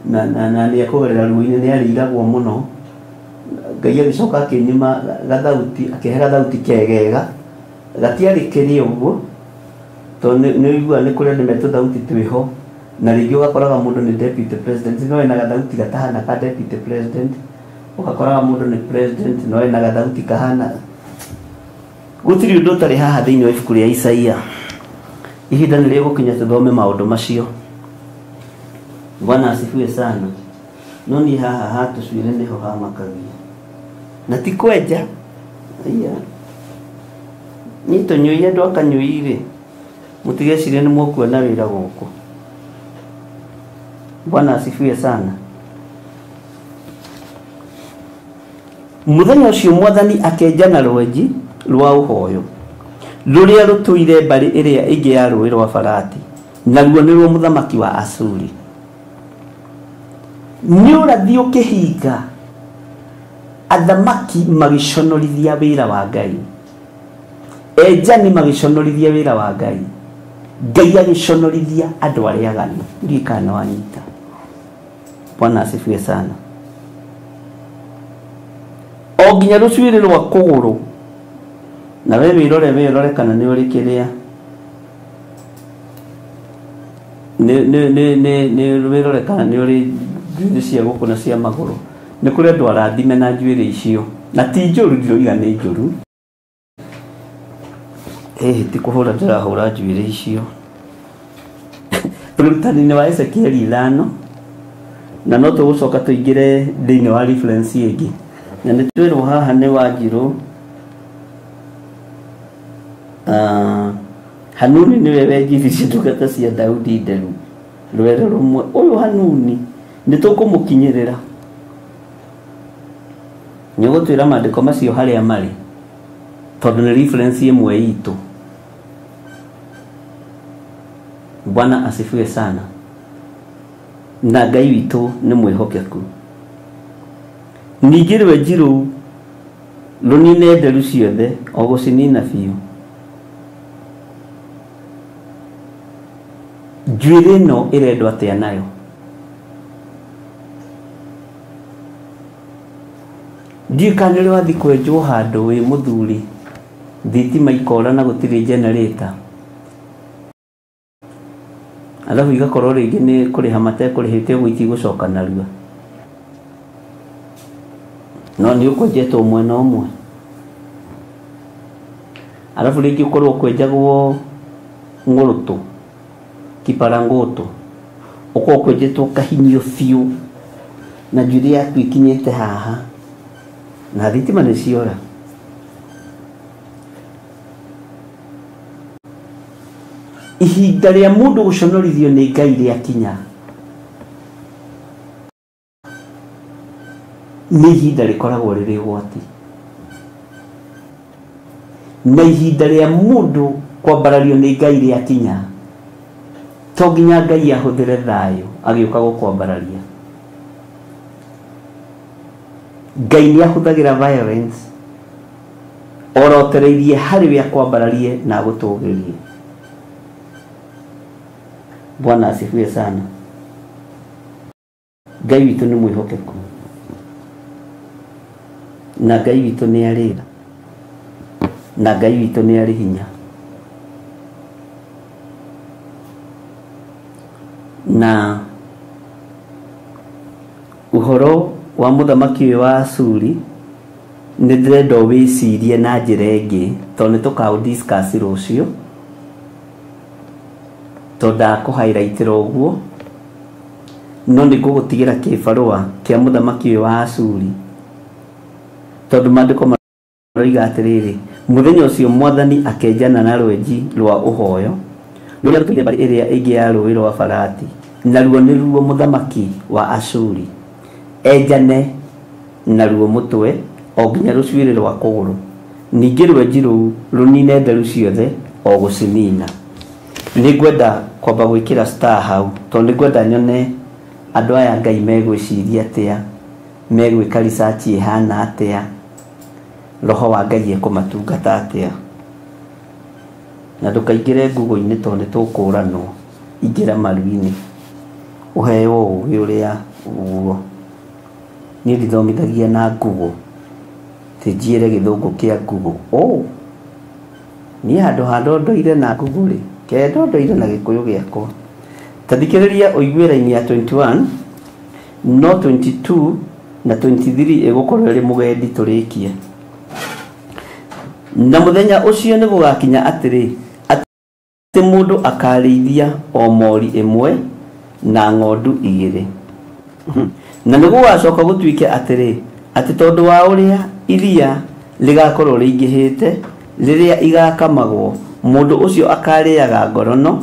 na nĩ ekũgerera ruo-inĩ, nĩ arĩiragwo mũno. Ngai agĩcoka akĩnyima gathauti, akĩhe gathauti kegega, gatiarĩ kĩrĩ ũguo, tondũ nĩ ũiguaga nĩ kũrĩ andũ me tũthauti twĩho, na rĩngĩ ũgakoraga mũndũ nĩ deputy president, no ena gathauti gatahana ka deputy president, ũgakoraga mũndũ nĩ president, no ena gathauti kahana. Gũtirĩ ũndũ ũtarĩ haha thĩinĩ wa ibuku rĩa Isaia. Ihinda nĩ rĩgũkinya tũthome maũndũ macio. Bwana asifiwe sana. No niĩ haha hatũcuĩre nĩho hamakagia. Na ti kwenja. Aya. Niĩ tũnyũi andũ akanyũi rĩ, mũtigecirie nĩ mũkuona wĩra gũkũ. Bwana asifiwe sana. Mũthenya ũcio mwathani akenja na rwenji rwa ũhoyo rũrĩa rũtũire mbarĩ ĩrĩa ĩngĩ ya rũĩ rwa Farati, naruo nĩruo mũthamaki wa Asuri. Nĩ ũrathi ũkĩhinga, athamaki magĩconorithia wĩra wa Ngai, enjani magĩconorithia wĩra wa Ngai, Ngai agĩconorithia andũ arĩa aganu. Ndiũĩ kana nĩ wanyita. Bwana asifiwe sana. O nginya rũcuĩrĩ rwa kũgũrũ, na we wĩrore kana nĩ ũrĩ kĩrĩa, nĩ wĩrore kana nĩ ũrĩ njuĩrĩ cia gũkũ na cia magũrũ. Nĩ kũrĩ andũ arathime na njuĩrĩ icio, na ti njũru, ndiroiga nĩ njũru. Ti kũhũra ndĩrahũra njuĩrĩ icio. Ũrutani-inĩ wa Ezekieli 5, na no tũgũcoka tũingĩre thĩinĩ wa reference ĩngĩ. Na nĩ twĩrwo haha nĩ Wanjirũ. Hanuni nĩwe wenjithirie ndungata cia Daudi nderu rwere rũmwe. Ũyũ Hanuni nĩ tũkũmũkinyĩrĩra. Nĩ ũgũtwĩra maandĩko macio harĩa marĩ, tondũ nĩ reference ĩmwe itũ. Bwana asifiwe sana. Na Ngai witũ nĩ mwĩhokeku. Ningĩ rwenji rũu rũnine nderu ciothe o gũcinina biũ. Njuĩrĩ ĩno ĩrendwo atĩa nayo? Ndiũĩ kana nĩ ũrĩ wathiĩ kwenjwo handũ wĩ mũthuri, thitima ikora na gũtirĩ generator, alafu igakorwo rĩngĩ nĩ kũrĩha matekũrĩhĩte ũguo itigũcoka narua, no nĩ ũkwenjetwo mwena ũmwe, alafu rĩngĩ ũkorwo ũkwenjagwo ng'ũrũtũ, kiparangũtũ, ũkorwo ũkwenjetwo kahinyio biũ, Na njuĩrĩ yaku ikinyĩte haha na thitima nĩ ciora. Ihinda rĩa mũndũ gũconorithio nĩ Ngai rĩakinya, nĩ ihinda rĩkoragwo rĩrĩ ũgwati. Na ihinda rĩa mũndũ kwambarario nĩ Ngai rĩakinya, to nginya Ngai ahũthĩre thayũ agĩũka gũkwambararia. Ngai nĩ ahũthagĩra violence orotereirie harĩ we akwambararie na agũtũgĩrie. Bwana asifiwe sana. Ngai witũ nĩ mwĩhokeku na Ngai witũ nĩ arĩ tha na Ngai witũ nĩ arĩ hinya. Na ũhoro wa mũthamaki ũyũ wa Ashuri nĩ ndĩrenda ũwĩcirie na njĩra ĩngĩ, tondũ nĩ tũkaũ discuss rũciũ, tondũ ndakũhighlightĩra ũguo, no nĩ ngũgũtigĩra kĩbarũa kĩa mũthamaki ũyũ wa Ashuri, tondũ maandĩko maroiga atĩrĩrĩ, mũthenya ũcio mwathani akenjana na rwenji rwa ũhoyo rũrĩa rũtũire mbarĩ ĩrĩa ĩngĩ ya rũĩ rwa Farati, naruo nĩruo mũthamaki wa Ashuri, enjane naruo mũtwe o nginya rũcuĩrĩ rwa kũgũrũ, ningĩ rwenji rũu rũnine nderu ciothe o gũcinina. Nĩ ngwenda kwamba gwĩkĩra star hau, tondũ nĩ ngwenda nyone andũ aya Ngai megwĩciria atĩa, megwĩka research ĩhana atĩa, roho wa Ngai ekũmatungata atĩa. Na ndũkaingĩre Google-inĩ tondũ nĩ tũkũranwo, ingĩra maru-inĩ ũheo ũgĩ ũrĩa ũguo. Niĩ ndithomithagia na Google, ti njĩre gĩthũngũ kĩa Google. Oh, niĩ handũ ha ndondoire na Google rĩ, ke ndondoire na gĩkũyũ gĩakwa. Ta thikĩrĩria ũigue raini ya 21, no 22 na 23 ĩgũkorwo ĩrĩ mũgendi tũrĩkie. Na mũthenya ũcio nĩ gũgakinya atĩrĩ, atĩ mũndũ akarĩithia o mori ĩmwe na ng'ondu igĩrĩ. Na nĩ gũgacoka gũtuĩke atĩrĩ, atĩ tondũ wa ũrĩa iria rĩgakorwo rĩingĩhĩte, rĩrĩa igakamagwo, mũndũ ũcio akarĩaga ngorono,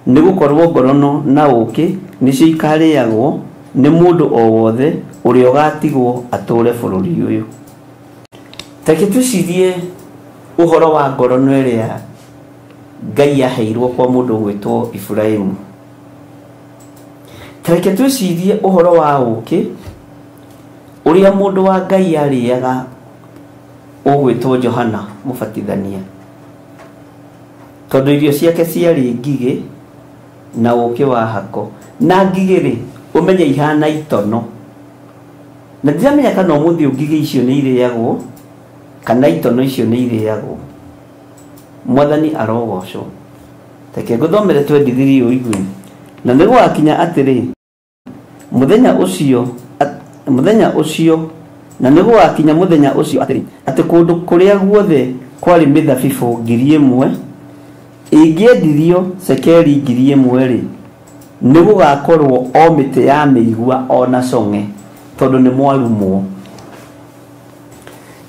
nĩ gũkorwo ngorono na ũũkĩ nĩcio ikarĩagwo nĩ mũndũ o wothe ũrĩa ũgatigwo atũũre bũrũri ũyũ. Reke twĩcirie ũhoro wa ngorono ĩrĩa Ngai aheirwo kwa mũndũ ũgwĩtwo Iburahĩmu. Reke twĩcirie ũhoro wa ũũkĩ ũrĩa mũndũ wa Ngai arĩaga ũgwĩtwo Johana Mũbatithania, tondũ irio ciake ciarĩ ngigĩ na ũũkĩ wa hako. Na ngigĩ rĩ, ũmenye ihana itono, na ndiramenya kana ũmũthĩ ngigĩ icio nĩ irĩagwo kana itono icio nĩ irĩagwo. Mwathani arogocwo. Reke ngũthomere 23 ũigue. Na nĩ gũgakinya atĩrĩ, mũthenya ũcio na nĩ gũgakinya mũthenya ũcio atĩrĩ, atĩ kũndũ kũrĩa guothe kwarĩ mĩthabibũ 1000 ĩngĩendirio cekeri 1000 rĩ, nĩ gũgakorwo o mĩtĩ ya mĩigua o na cong'e, tondũ nĩ mwarumwo.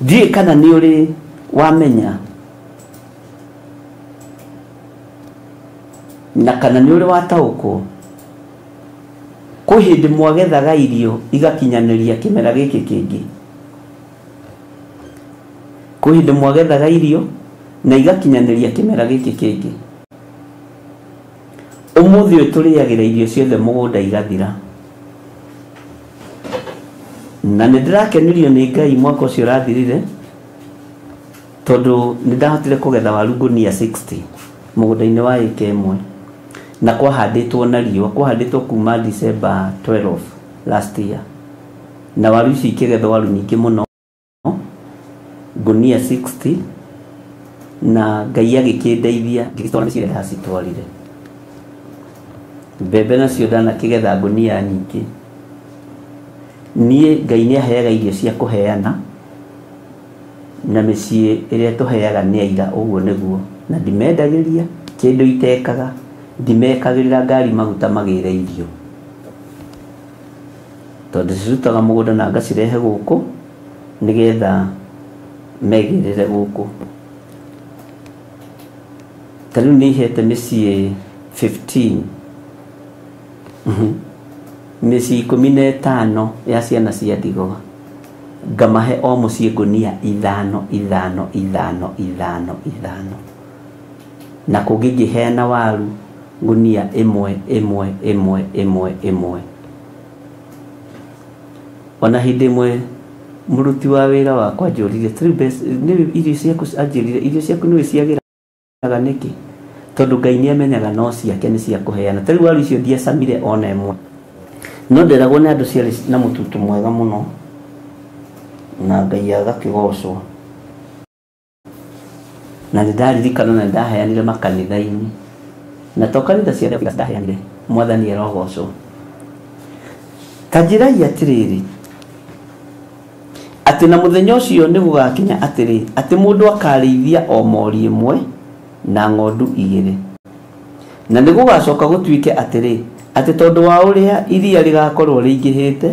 Ndiũĩ kana nĩ ũrĩ wamenya na kana nĩ ũrĩ wataũkwo, kwĩ hĩndĩ mwagethaga irio igakinyanĩria kĩmera gĩkĩ kĩngĩ. Kwĩ hĩndĩ mwagethaga irio na igakinyanĩria kĩmera gĩkĩ kĩngĩ. Ũmũthĩ ũyũ tũrĩagĩra irio ciothe mũgũnda igathira. Na nĩ ndĩrakenirio nĩ Ngai mwaka ũcio ũrathirire, tondũ nĩ ndahotire kũgetha waru ngũnia 60 mũgũnda-inĩ wa ĩka ĩmwe, na kwahandĩtwo na riũa, kwahandĩtwo kuma December 12 last year, na waru ici ikĩgethwo waru nyingĩ mũno, ngũnia 60, na Ngai agĩkĩndeithia ngĩgĩtwara mĩciĩ ĩrĩa ndacitwarire. Mbembe nacio ndanakĩgetha ngũnia nyingĩ. Niĩ Ngai nĩ aheaga irio cia kũheana, na mĩciĩ ĩrĩa tũheaga nĩ aira, ũguo nĩguo. Na ndimendagĩria kĩndũ itekaga, ndimekagĩrĩra ngari maguta magĩre irio. Tondũ ndĩcirutaga mũgũnda na ngacirehe gũkũ nĩgetha megĩrĩre gũkũ. Ta rĩu nĩ ihete mĩciĩ 15, mĩciĩ 15 ya ciana cia ndigwa, ngamahe o mũciĩ ngũnia 5 5 5 5 5, na kũngĩ ngĩheana waru ngũnia 1 1 1 1 1. Ona hĩndĩ ĩmwe mũruti wa wĩra wakwa anjũririe, irio ciaku, anjĩrire irio ciaku nĩwe ciagĩraga nĩkĩ? Tondũ Ngai nĩamenyaga no ciake nĩ cia kũheana. Ta rĩu waru icio ndiacamire ona ĩmwe, no nderagwo nĩ andũ ciarĩ na mũtutu mwega mũno, na Ngai agakĩgocwo. Na nĩndaririkana na nĩndaheanire makanitha-inĩ, na to kanitha ciothe ndaheanire. Mwathani arogocwo. Ta njĩrai atĩrĩrĩ, atĩ na mũthenya ũcio nĩ gũgakinya atĩrĩ, atĩ mũndũ akarĩithia o mori ĩmwe na ng'ondu 2. Na nĩ gũgacoka gũtuĩke atĩrĩ, atĩ tondũ wa ũrĩa iria rĩgakorwo rĩingĩhĩte,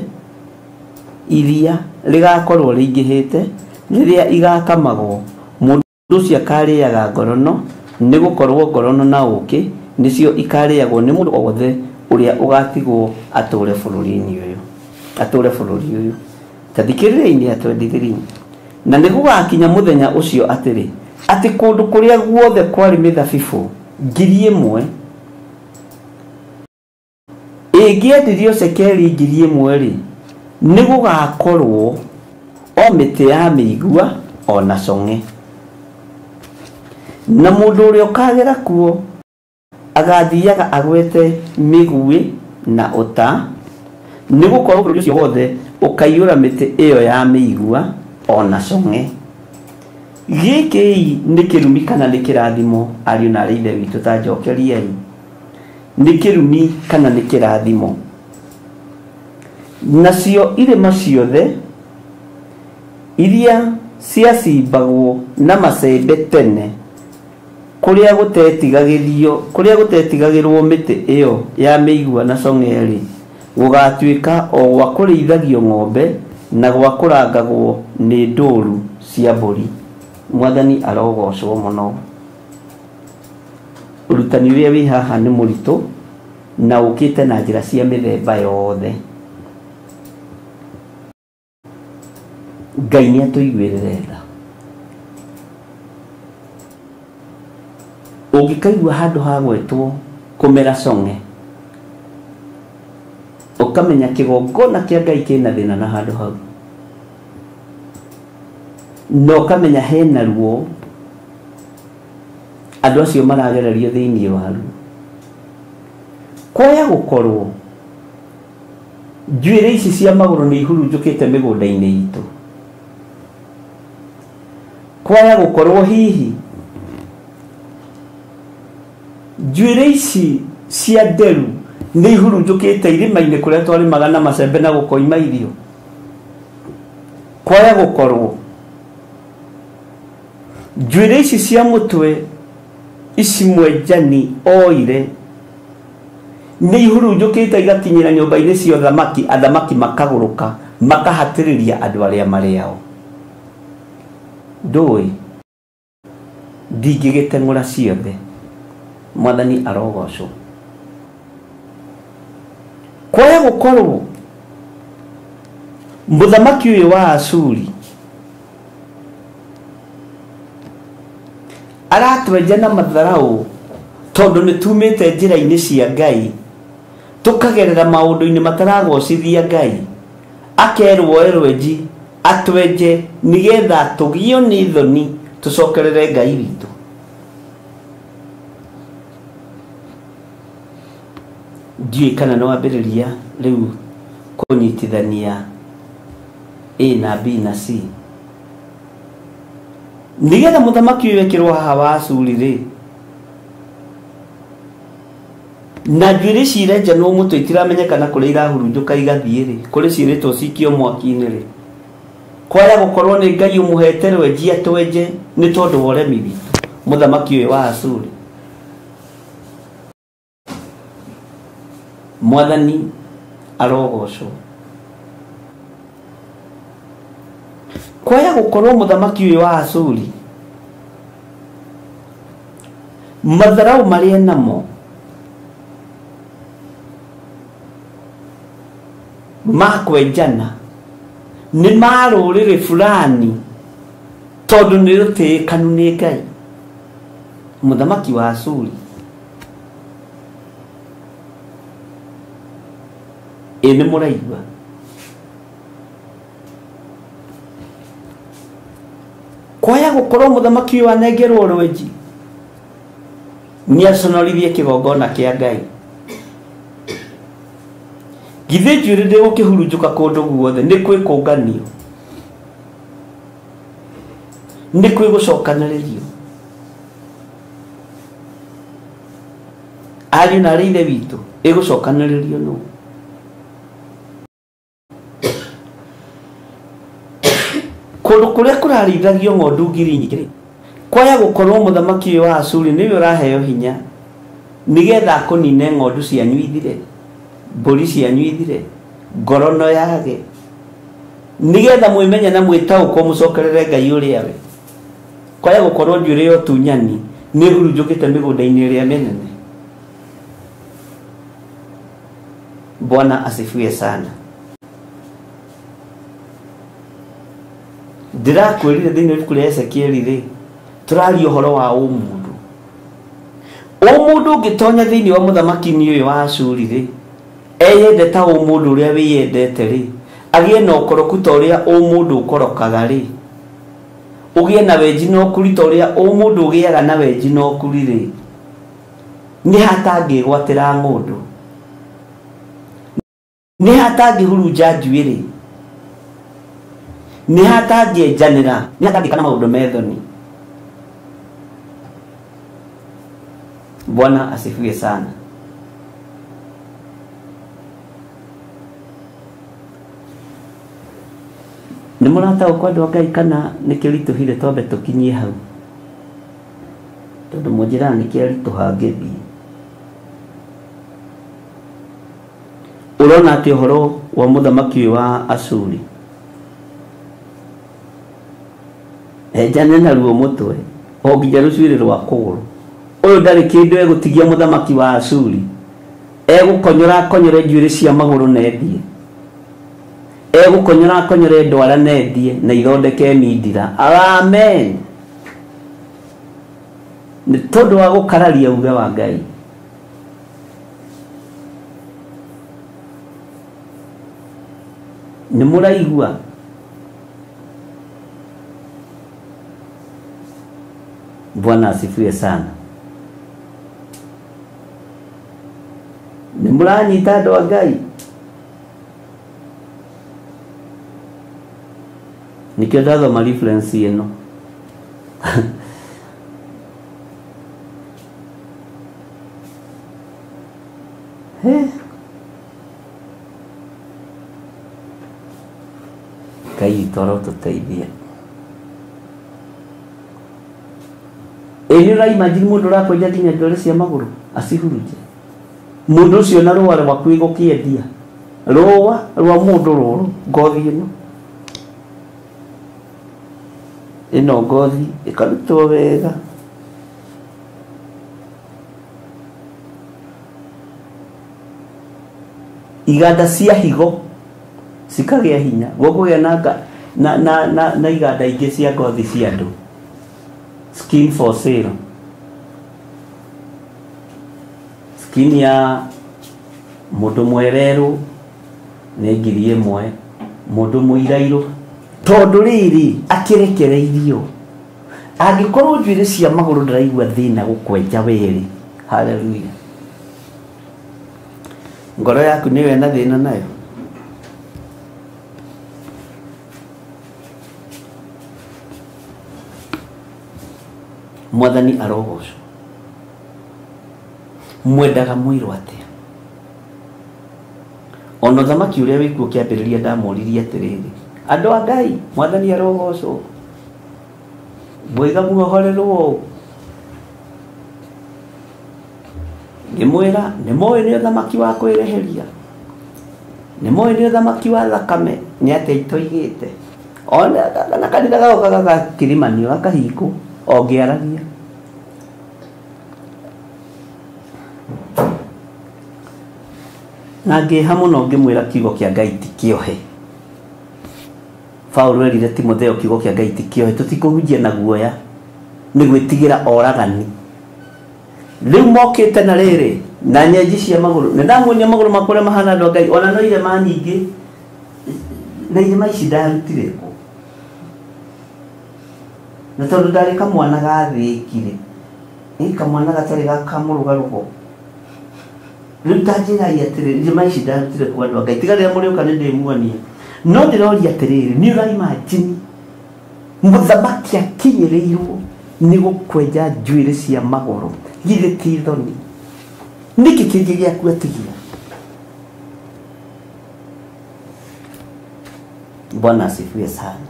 iria rĩgakorwo rĩingĩhĩte rĩrĩa igakamagwo, mũndũ ũcio akarĩaga ngorono, nĩ gũkorwo ngorono na ũũkĩ nĩcio ikarĩagwo nĩ mũndũ o wothe ũrĩa ũgatigwo atũre bũrũri-inĩ ũyũ, atũre bũrũri ũyũ. Ta thikĩrĩriai ya 23. Na nĩ gũgakinya mũthenya ũcio atĩrĩ, atĩ kũndũ kũrĩa guothe kwarĩ mĩthabibũ 1000 ĩngĩendirio cekeri 1000 rĩ, nĩ gũgakorwo o mĩtĩ ya mĩigua ona cong'e. Na mũndũ ũrĩa ũkagera kuo agathiaga agwete mĩguĩ na ũta, nĩ gũkorwo bũrũri ũcio wothe ũkaiyũra mĩtĩ ĩyo ya mĩigua ona cong'e. Gĩkĩ nĩ kĩrumi kana nĩ kĩrathimo, ariũ na aarĩ ithe witũ? Ta njokeriai, nĩ kĩrumi kana nĩ kĩrathimo? Nacio irĩma ciothe iria ciacimbagwo na macembe tene, kũrĩa gũtetigagĩrwo mĩtĩ ĩyo ya mĩigua na cong'e-rĩ, gũgatuĩka o gwa kũrĩithagio ng'ombe na gwa kũrangagwo nĩ ndũũru cia mbũri. Mwathani arogocwo mũno. Ũrutani ũrĩa wĩ haha nĩ mũritũ na ũkĩte na njĩra cia mĩthemba yothe. Ngai nĩ atũiguĩrĩre tha. Ũngĩkaigua handũ hagwetwo kũmera cong'e, ũkamenya kĩgongona kĩa Ngai kĩna thĩna na handũ hau, na ũkamenya hena ruo andũ acio maragererio thĩinĩ waruo. Kwaya gũkorwo njuĩrĩ ici cia magũrũ nĩ ihurunjũkĩte mĩgũnda-inĩ itũ, kwaya gũkorwo hihi njuĩrĩ ici cia nderu nĩ ihurunjũkĩte irĩma-inĩ kũrĩa twarĩmaga na macembe na gũkoima irio, kwaya gũkorwo njuĩrĩ ici cia mũtwe ici mwenjani oire nĩ ihurunjũkĩte igakinyĩra nyũmba-inĩ cia ũthamaki, athamaki makagũrũka makahatĩrĩria andũ arĩa marĩ ao. Ndũĩ ndingĩgĩteng'ũra ciothe. Mwathani arogocwo. Kwaya gũkorwo mũthamaki ũyũ wa Ashuri aratwenja na matharaũ tondũ nĩ tumĩte njĩra-inĩ cia Ngai, tũkagerera maũndũ-inĩ mataragocithia Ngai, akerwo erwenji atwenje nĩgetha tũgio nĩ thoni tũcokerere Ngai witũ. Ndiũĩ kana nĩ wambĩrĩria rĩu kũnyitithania A na B na C nĩgetha mũthamaki ũyũ ekĩrwo haha wa Ashuri rĩ, na njuĩrĩ cirenjanwo mũtwe itiramenyekana kũrĩa irahurunjũka igathiĩ rĩ, kũrĩ ciĩrĩtwo cikio mwaki-inĩ rĩ, kwaya gũkorwo nĩ Ngai ũmũhete rwenji atwenje nĩ tondũ wa ũremi witũ mũthamaki ũyũ wa Ashuri. Mwathani arogocwo. Kwaya gũkorwo mũthamaki ũyũ wa Ashuri matharau marĩa namo makwenjana nĩ ma rũrĩrĩ fulani tondũ nĩ rũtĩĩkanu nĩ Ngai. Mũthamaki wa Ashuri ĩ nĩ mũraigua? Kwaya gũkorwo mũthamaki ũyũ anengerwo rwenji nĩ aconorithie kĩgongona kĩa Ngai. Githĩ njuĩrĩ ndĩgũkĩhurunjũka kũndũ guothe, nĩ kwĩkũnganio, nĩ kwĩgũcokanĩrĩrio. Ariũ na arĩ ithe witũ, ĩgũcokanĩrĩrio nũ? Kũndũ kũrĩa kũrarĩithagio ng'ondu ngiri nyingĩ, kwaya gũkorwo mũthamaki ũyũ wa Ashuri nĩwe ũraheo hinya nĩgetha akũnine ng'ondu cianyu ithire, mbũri cianyu ithire, ngorono yage, nĩgetha mwĩmenye na mwĩtaũkwo mũcokerere Ngai ũrĩa we. Kwaya gũkorwo njuĩrĩ ya ũtunyani nĩ ĩhurunjũkĩte mĩgũnda-inĩ ĩrĩa mĩnene. Bwana asifiwe sana. Ndĩrakwĩrire thĩinĩ wa ibuku rĩa Ezekieli rĩ, tũraria ũhoro wa ũmũndũ. Ũmũndũ ũngĩtonya thĩinĩ wa mũthamaki-inĩ ũyũ wa Ashuri rĩ, eyende ta ũmũndũ ũrĩa wĩyendete rĩ, agĩe na ũkoroku ta ũrĩa ũmũndũ ũkorokaga rĩ, ũgĩe na wenji na ũkuri ta ũrĩa ũmũndũ ũgĩaga na wenji na ũkuri rĩ, nĩ hatangĩgwatĩra ng'ũndũ, nĩ hatangĩhurunja njuĩrĩ, nĩ hatangĩenjanĩra, nĩ hatangĩkana maũndũ methoni. Bwana asifiwe sana. Nĩ mũrataũkwo andũ a Ngai kana nĩ kĩritũhire twambe tũkinyie hau? Tondũ mũnjĩraga nĩ kĩaritũha ngĩthiĩ. Ũrona atĩ ũhoro wa mũthamaki ũyũ wa Ashuri enjane naruo mũtwe o nginya rũcuĩrĩ rwa kũgũrũ. Ũyũ ndarĩ kĩndũ egũtigia mũthamaki wa Ashuri, egũkonyora akonyore njuĩrĩ cia magũrũ na endie, egũkonyora akonyore ndwara na endie na ithondeke mindira. Amen. Nĩ tondũ wa gũkararia uge wa Ngai. Nĩ mũraigua? Bwana asifiwe sana. Nĩ mũranyita andũ a Ngai? Nĩkĩo ndathoma reference ĩno. Ngai witũ arotũteithia. Ĩ nĩ ũraimagine mũndũ ũrakwenja nginya ndwere cia magũrũ acihurunje? Mũndũ ũcio na rũa rwaku ĩgũkĩendia, rũa rwa mũndũ rũrũ, ngothi ĩno ĩno, ngothi ĩkarutwo wega, iganda cia higo cikagĩa hinya, gũkũgĩa na iganda ingĩ cia ngothi cia andũ, skin for sale, skin ya mũndũ mwererũ nĩ 1000, mũndũ mũirairũ, tondũ rĩrĩ akĩrekereirio. Angĩkorwo njuĩrĩ cia magũrũ ndĩraigua thĩna gũkwenja werĩ, haleluya, ngoro yaku nĩyo ĩna thĩna nayo. Mwathani arogocwo. Mwendaga mwĩrwo atĩa? Ona ũthamaki ũrĩa wĩkuo kĩambĩrĩria ndamũririe atĩrĩrĩ, andũ a Ngai, Mwathani arogocwo, mwĩga muohorerwo ũũ. Ngĩmwĩra nĩ moĩ nĩ ũthamaki wa kwĩrĩhĩria, nĩ moĩ nĩ ũthamaki wa thakame, nĩ atĩa itoigĩte? Ona kana kanitha gagoka gagakirimanio gakahingwo o ngĩaragia. Na ngĩha mũno ngĩmwĩra kiugo kĩa Ngai ti kĩohe. Paulo erire Timotheo kiugo kĩa Ngai ti kĩohe, tũtikũhunjia na guoya nĩ gwĩtigĩra oragani. Rĩu mokĩte na rĩrĩ na nyenji cia magũrũ, nĩ ndamuonia magũrũ makwa ũrĩa mahana andũ a Ngai, ona no irema nyingĩ na irema ici ndarutire kũ? Na tondũ ndarĩ kamwana gathĩkire, kamwana gatarĩ ga kamũrũgarũgo. Rĩu ta njĩrai atĩrĩrĩ, irema ici ndarutire kũ andũ a Ngai? Tiga rĩrĩa mũrĩũka nĩ ndĩmuonia. No ndĩroria atĩrĩrĩ, nĩ ũraimagine mũthamaki akinyĩrĩirwo nĩ gũkwenja njuĩrĩ cia magũrũ, githĩ ti thoni? Nĩkĩ kĩngĩ gĩaku atigia? Bwana asifiwe sana.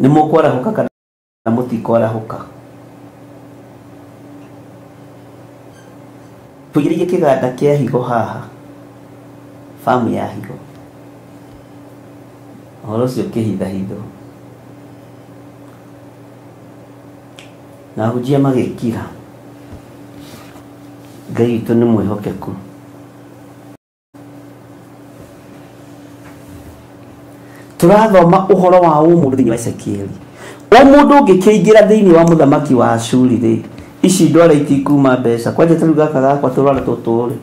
Nĩ mũkwarahũka kana mũtikwarahũka? Tũigĩrĩire kĩganda kĩa higo haha, famu ya higo. Ũhoro ũcio ũkĩhithahithwo na ahunjia magĩkira. Ngai witũ nĩ mwĩhokeku. Tũrathoma ũhoro wa ũmũndũ thĩinĩ wa Ezekieli. Ũmũndũ ũngĩkĩingĩra thĩinĩ wa mũthamaki wa Ashuri rĩ, ici ndwara itikuma mbeca. Kwanja ta rĩu gaka gakwa tũrwara tũtũ rĩ,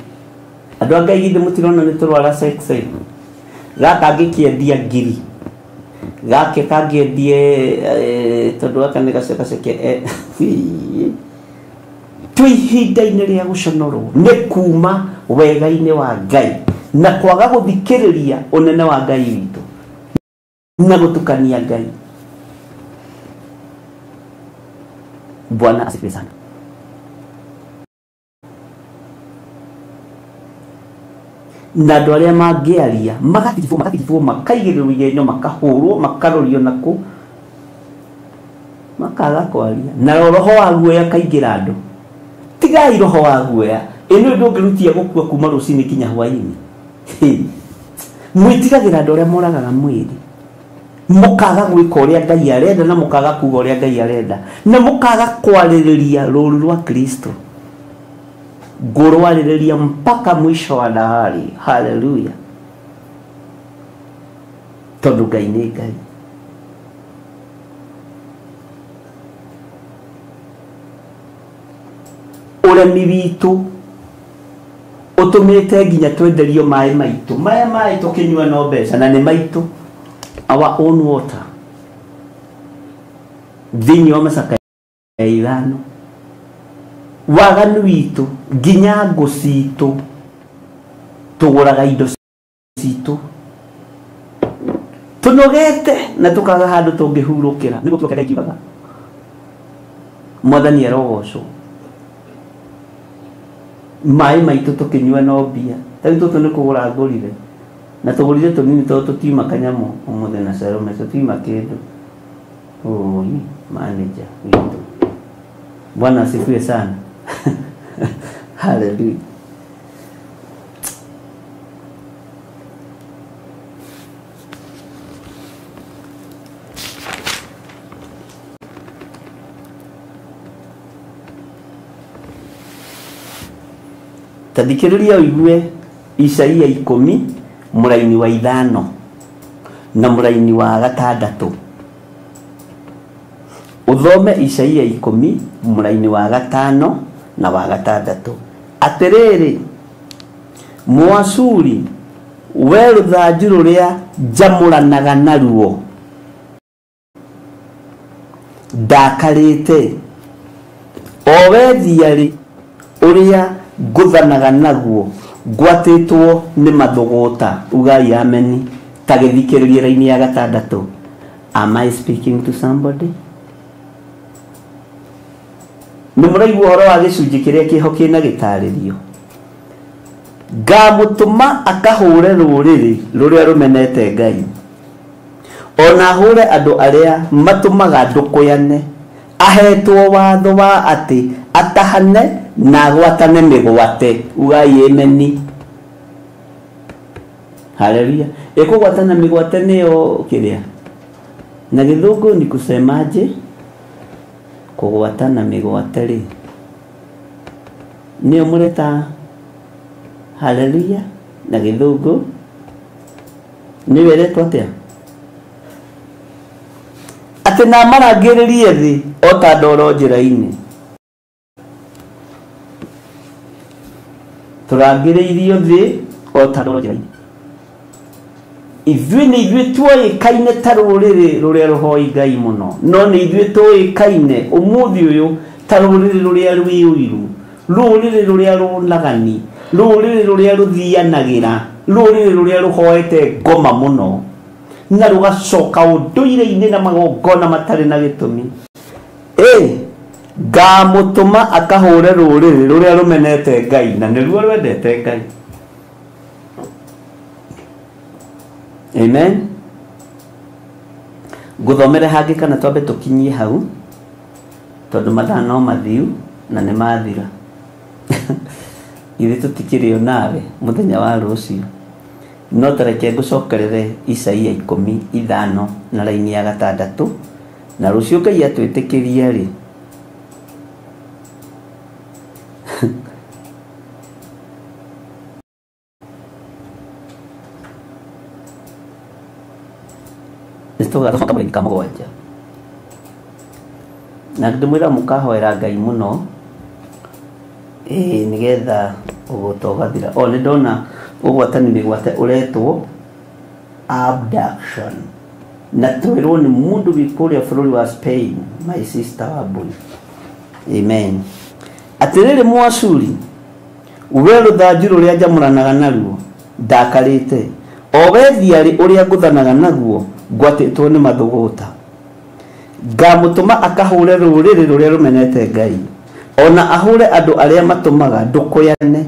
andũ a Ngai githĩ mũtirona nĩ tũrwara sexy? Gaka ngĩkĩendia ngiri, gake kangĩendie tondũ gaka nĩ gacekaceke. Twĩ ihinda-inĩ rĩa gũconorwo nĩ kuma wega-inĩ wa Ngai na kwaga gũthikĩrĩria ũnene wa Ngai witũ na gũtukania Ngai. Bwana asifiwe sana. Na andũ arĩa mangĩaria magatigithwo makaigĩrĩrwo igenyo, makahũrwo, makarorio nakũ, makaga kwaria. Na roho wa guoya kaingĩra andũ. Tigai roho wa guoya. Ĩno ndũngĩrutia gũkua kuma rũcinĩ kinya hwaĩ-inĩ. Mwĩtigagĩra andũ arĩa moragaga mwĩrĩ, mũkaga gwĩka ũrĩa Ngai arenda na mũkaga kuga ũrĩa Ngai arenda na mũkaga kwarĩrĩria rũũru rwa Kristo. Ngũrwarĩrĩria mpaka mwisho wa dahari. Haleluya. Tondũ Ngai nĩ Ngai. Ũremi witũ ũtũmĩte nginya twenderio maĩ maitũ. Maya maĩ tũkĩnyua no mbeca na nĩ maitũ. Our own water. Thĩinĩ wa macakaya ithano. Waganu witũ nginya ngũ citũ tũgũraga indo citũ tũnogete na tũkaga handũ tũngĩhurũkĩra. Nĩguo kiugo kĩa Ngai kiugaga. Mwathani arogocwo. Maĩ maitũ tũkĩnyua no mbia. Ta rĩu tũtũ nĩ kũgũra ngũrire na tũgũrire tũnini tondũ tũtiuma kanyamũ ũmũthĩ na Salome, tũtiuma kĩndũ. Oi, manager witũ. Bwana asifiwe sana. Haleluya. Ta thikĩrĩria ũigue Isaia 10 mũraini wa 5 na mũraini wa 6. Ũthome Isaia 10 mũraini wa 5 na wa 6. Atĩrĩrĩ, Mũashuri, we rũthanju rũrĩa njamũranaga naruo, ndakarĩte, o we thiarĩ ũrĩa ngũthanaga naguo, ngwatĩtwo nĩ mathũgũta. Ugai ameni. Ta gĩthikĩrĩrie raini ya 6. Am I speaking to somebody? Nĩ mũraigua ũhoro wa gĩcunjĩ kĩrĩa kĩho kĩna gĩtarĩrio. Ngamũtũma akahũre rũrĩrĩ rũrĩa rũmenete Ngai, ona ahũre andũ arĩa matũmaga ndũkũyane, ahetwo watho wa atĩ atahane na agwatane mĩgwate. Ugai ameni. Haleluya. Ĩkũgwatana mĩgwate nĩyo kĩrĩa na gĩthũngũ ni kusemaje? Kũgwatana mĩgwate rĩ nĩyo mũreta haleluya na gĩthũngũ nĩyo ĩretwo atĩa? Atĩ na marangĩrĩrie thĩ o ta ndoro njĩra-inĩ. Tũrangĩrĩirio thĩ o ta ndoro njĩra-inĩ. Ithuĩ nĩ ithuĩ tuoĩkaine ta rũrĩrĩ rũrĩa rũhoi Ngai mũno, no nĩ ithuĩ tũĩkaine ũmũthĩ ũyũ ta rũrĩrĩ rũrĩa rwĩ ũiru, rũrĩrĩ rũrĩa rũnagani, rũrĩrĩ rũrĩa rũthianagĩra, rũrĩrĩ rũrĩa rũhoete ngoma mũno na rũgacoka ũndũire-inĩ na magongona matarĩ na gĩtũmi. Ngamũtũma akahũre rũrĩrĩ rũrĩa rũmenete Ngai na nĩruo rwendete Ngai. Amen. Nguthomere hangĩ kana twambe tũkinyie hau tondũ mathaa no mathiu na nĩ mathira. Ithuĩ tũtikĩrĩ o nawe mũthenya wa rũciũ. No tareke ngũcokerere Isaia 15 na raini ya 6 na rũciũ Ngai atwĩtĩkĩria rĩ nĩtũgacoka kamũraini ka 7 na ndĩmwĩra mũkahoera Ngai mũno nĩgetha ũgũta ũgathira. O nĩ ndona ũgwatani mĩgwate ũretwo abduction na twĩrwo nĩ mũndũ wĩ kũrĩa bũrũri wa Spain, my sister Wambui. Amen. Atĩrĩrĩ Mũacuri, we rũthanju rũrĩa njamũranaga naruo ndakarĩte, o we thiarĩ ũrĩa ngũthanaga naguo ngwatĩtwo nĩ mathũgũta. Ngamũtũma akahũre rũrĩrĩ rũrĩa rũmenete Ngai, ona ahũre andũ arĩa matũmaga ndũkũyane,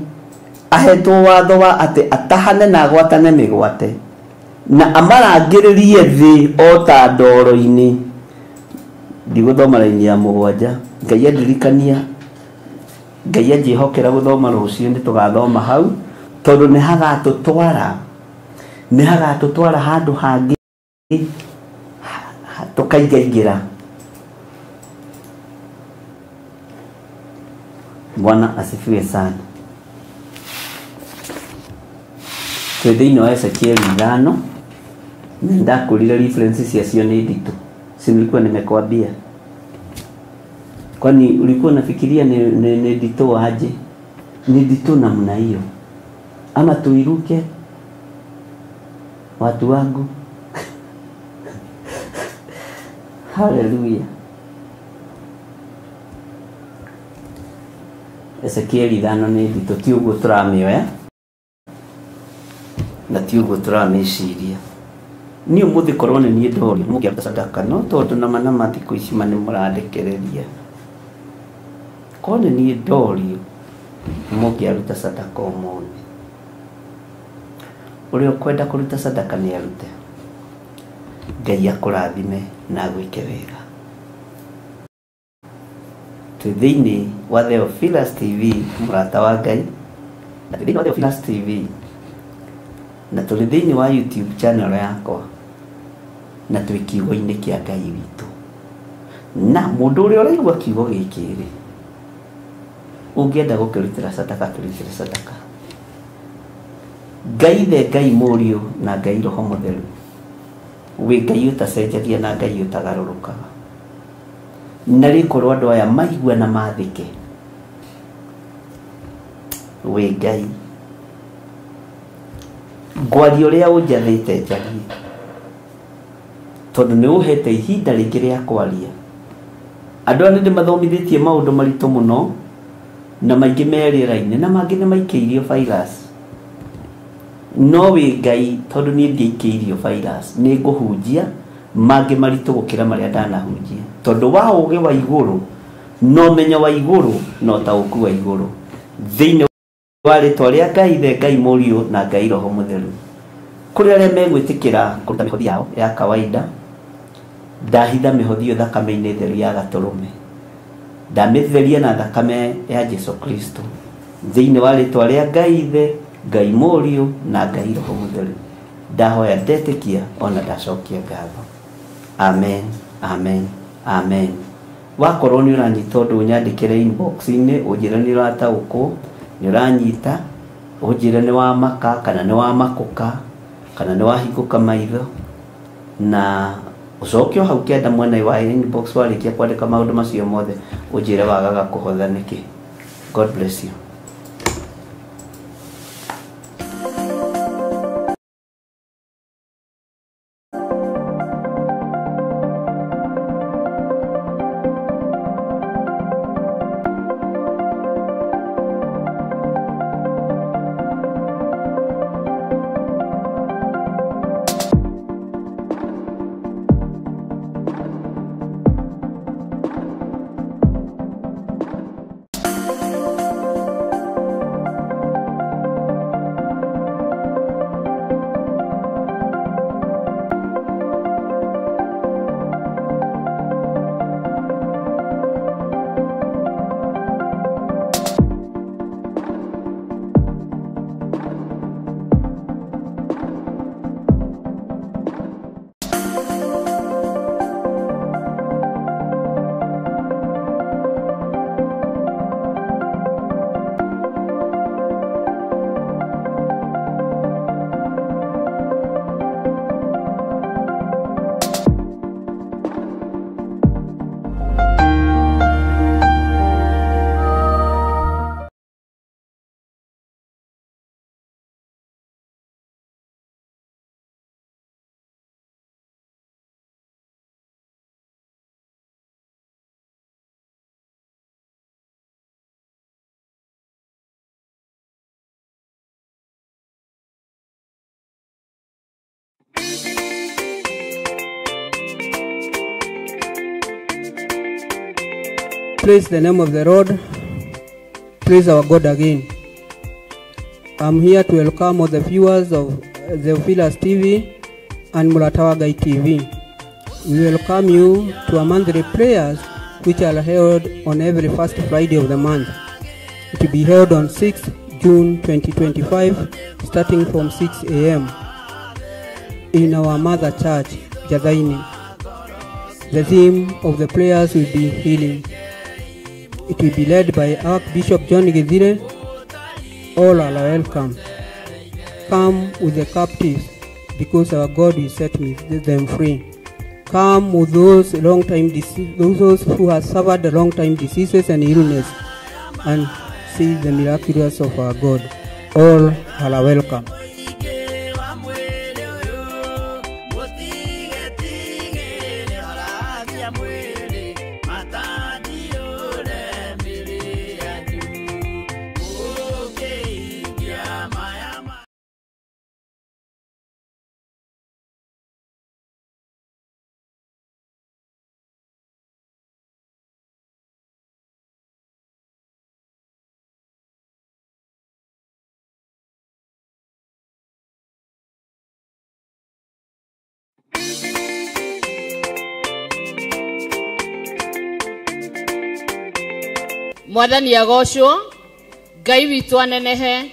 ahetwo watho wa atĩ atahane na agwatane mĩgwate na amarangĩrĩrie thĩ o ta ndoro-inĩ. Ndigũthoma raini ya 7. Ngai andirikania, Ngai anjĩhokera gũthoma rũciũ nĩ tũgathoma hau tondũ nĩ hagatũtwara handũ hangĩ tũkaingaingĩra. Bwana asifiwe sana. Twĩ thĩinĩ wa Ezekieli 5 na ndakwĩrire references ciacio nĩ nditũ. Si nilikuwa nimekwambia? Kwani ulikuwa unafikiria ni nditũ aje? Ni nditũ namna hiyo. Ama tuiruke watu wangu. Haleluya. Ezekieli 5 nĩ nditũ, ti ũguo tũramĩoya na ti ũguo tũramĩciria. Niĩ ũmũthĩ korwo nĩ niĩ ndorio mũngĩaruta sadaka, no tondũ nama nama thikũ ici ma nĩ mũrandekereria. Korwo nĩ niĩ ndorio mũngĩaruta sadaka ũmũthĩ. Ũrĩa ũkwenda kũruta sadaka nĩ arute. Ngai akũrathime na agwĩke wega. Twĩ thĩinĩ wa Theophilus TV, mũrata wa Ngai, na twĩ thĩinĩ wa Theophilus TV, na tũrĩ thĩinĩ wa YouTube channel yakwa, na twĩ kiugo-inĩ kĩa Ngai witũ. Na mũndũ ũrĩa ũraigua kiugo gĩkĩ rĩ, ũngĩenda gũkĩrutĩra sadaka, kĩrutĩre sadaka. Ngai the Ngai Mũriũ na Ngai Roho Mũtheru, wĩ Ngai ũtacenjagia na Ngai ũtagarũrũkaga. Na rĩkorwo andũ aya maigua na mathĩke, wĩ Ngai ngwaria ũrĩa ũnjathĩte njarie, tondũ nĩ ũhete ihinda rĩngĩ rĩa kwaria. Andũ aya nĩ ndĩmathomithĩtie maũndũ maritũ mũno na maingĩ me rĩera-inĩ na mangĩ nĩ maikĩirio virus. No wĩ Ngai tondũ niĩ ndiaikĩirio virus, nĩ ngũhunjia mangĩ maritũ gũkĩra marĩa ndanahunjia, tondũ wa ũgĩ wa igũrũ na ũmenyo wa igũrũ na ũtaũku wa igũrũ. Thĩinĩ wa rĩtwa rĩa Ngai the Ngai Mũriũ na Ngai Roho Mũtheru, kũrĩ arĩa megwĩtĩkĩra kũruta mĩhothi yao ya kawaida, ndahitha mĩhothi ĩyo thakame-inĩ theru ya gatũrũme, ndamĩtheria na thakame ya Jesu Kristo. Thĩinĩ wa rĩtwa rĩa Ngai the Ngai Mũriũ na Ngai Roho Mũtheru. Ndahoya ndetĩkia ona ndacokia ngatho. Amen, amen, amen. Wakorwo nĩ ũranyita ũndũ ũnyandĩkĩre inbox-inĩ ũnjĩre nĩ ũrataũkwo, nĩ ũranyita, ũnjĩre nĩ wamaka kana nĩ wamakũka kana nĩ wahingũka maitho, na ũcoke o hau kĩanda mwena wa inbox warĩkia kwandĩka maũndũ macio mothe ũnjĩre wagaga kũhotha nĩkĩ. God bless you. Praise the name of the Lord. Praise our God again. I'm here to welcome all the viewers of Theophilus TV and Mũrata wa Ngai TV. We welcome you to our monthly prayers, which are held on every first Friday of the month. It will be held on 6th June 2025, starting from 6 a.m. in our mother church, Jathaini. The theme of the prayers will be healing. It will be led by Archbishop John Githire. All are welcome. Come with the captives, because our God will set them free. Come with those those who have suffered long time diseases and illness, and see the miraculous of our God. All are welcome. Mwathani agocwo, Ngai witũ anenehe.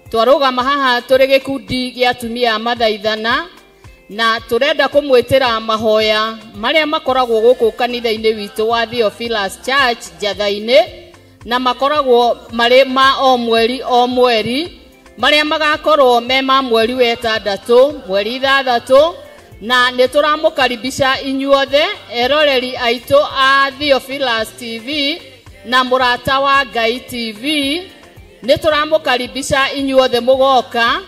Twarũgama haha tũrĩ gĩkundi gĩa atumia a mathaithana, na tũrenda kũmwĩtĩra mahoya marĩa makoragwo gũkũ kanitha-inĩ witũ wa Theophilus Church Njatha-inĩ, na makoragwo marĩ ma o mweri o mweri, marĩa magakorwo me ma mweri wa ĩtandatũ, mweri ithathatũ, na nĩ tũramũkaribisha inyuothe eroreri aitũ a Theophilus TV na Mũrata wa Ngai TV. Nĩ tũramũkaribisha inyuothe mũgoka.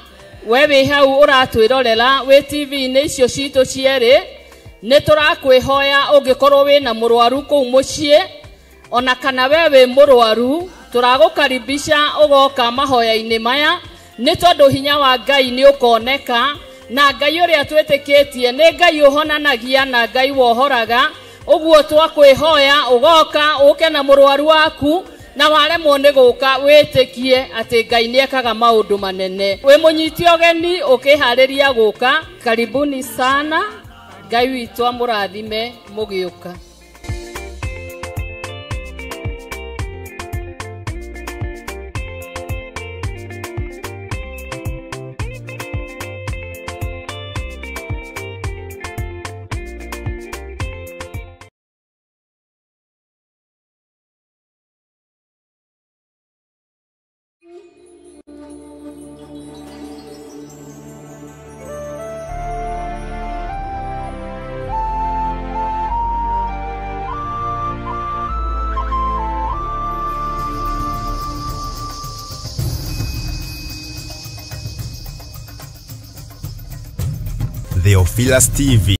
We wĩ hau ũratwĩrorera wĩ TV-inĩ icio citũ cierĩ, nĩ tũrakwĩhoya ũngĩkorwo wĩna mũrwaru kũu mũciĩ, ona kana we wĩ mũrwaru, tũragũkaribisha ũgoka mahoya-inĩ maya, nĩ tondũ hinya wa Ngai nĩ ũkoneka, na Ngai ũrĩa twĩtĩkĩtie nĩ Ngai ũhonanagia na Ngai wohoraga. Ũguo twakwĩhoya ũgoka ũke na mũrwaru waku, na waremwo nĩ gũka wĩtĩkie atĩ Ngai nĩekaga maũndũ manene. Wĩ mũnyiti ũgeni ũkĩharĩria gũka, karibuni sana. Ngai witũ amũrathime mũgĩũka. Theophilus TV.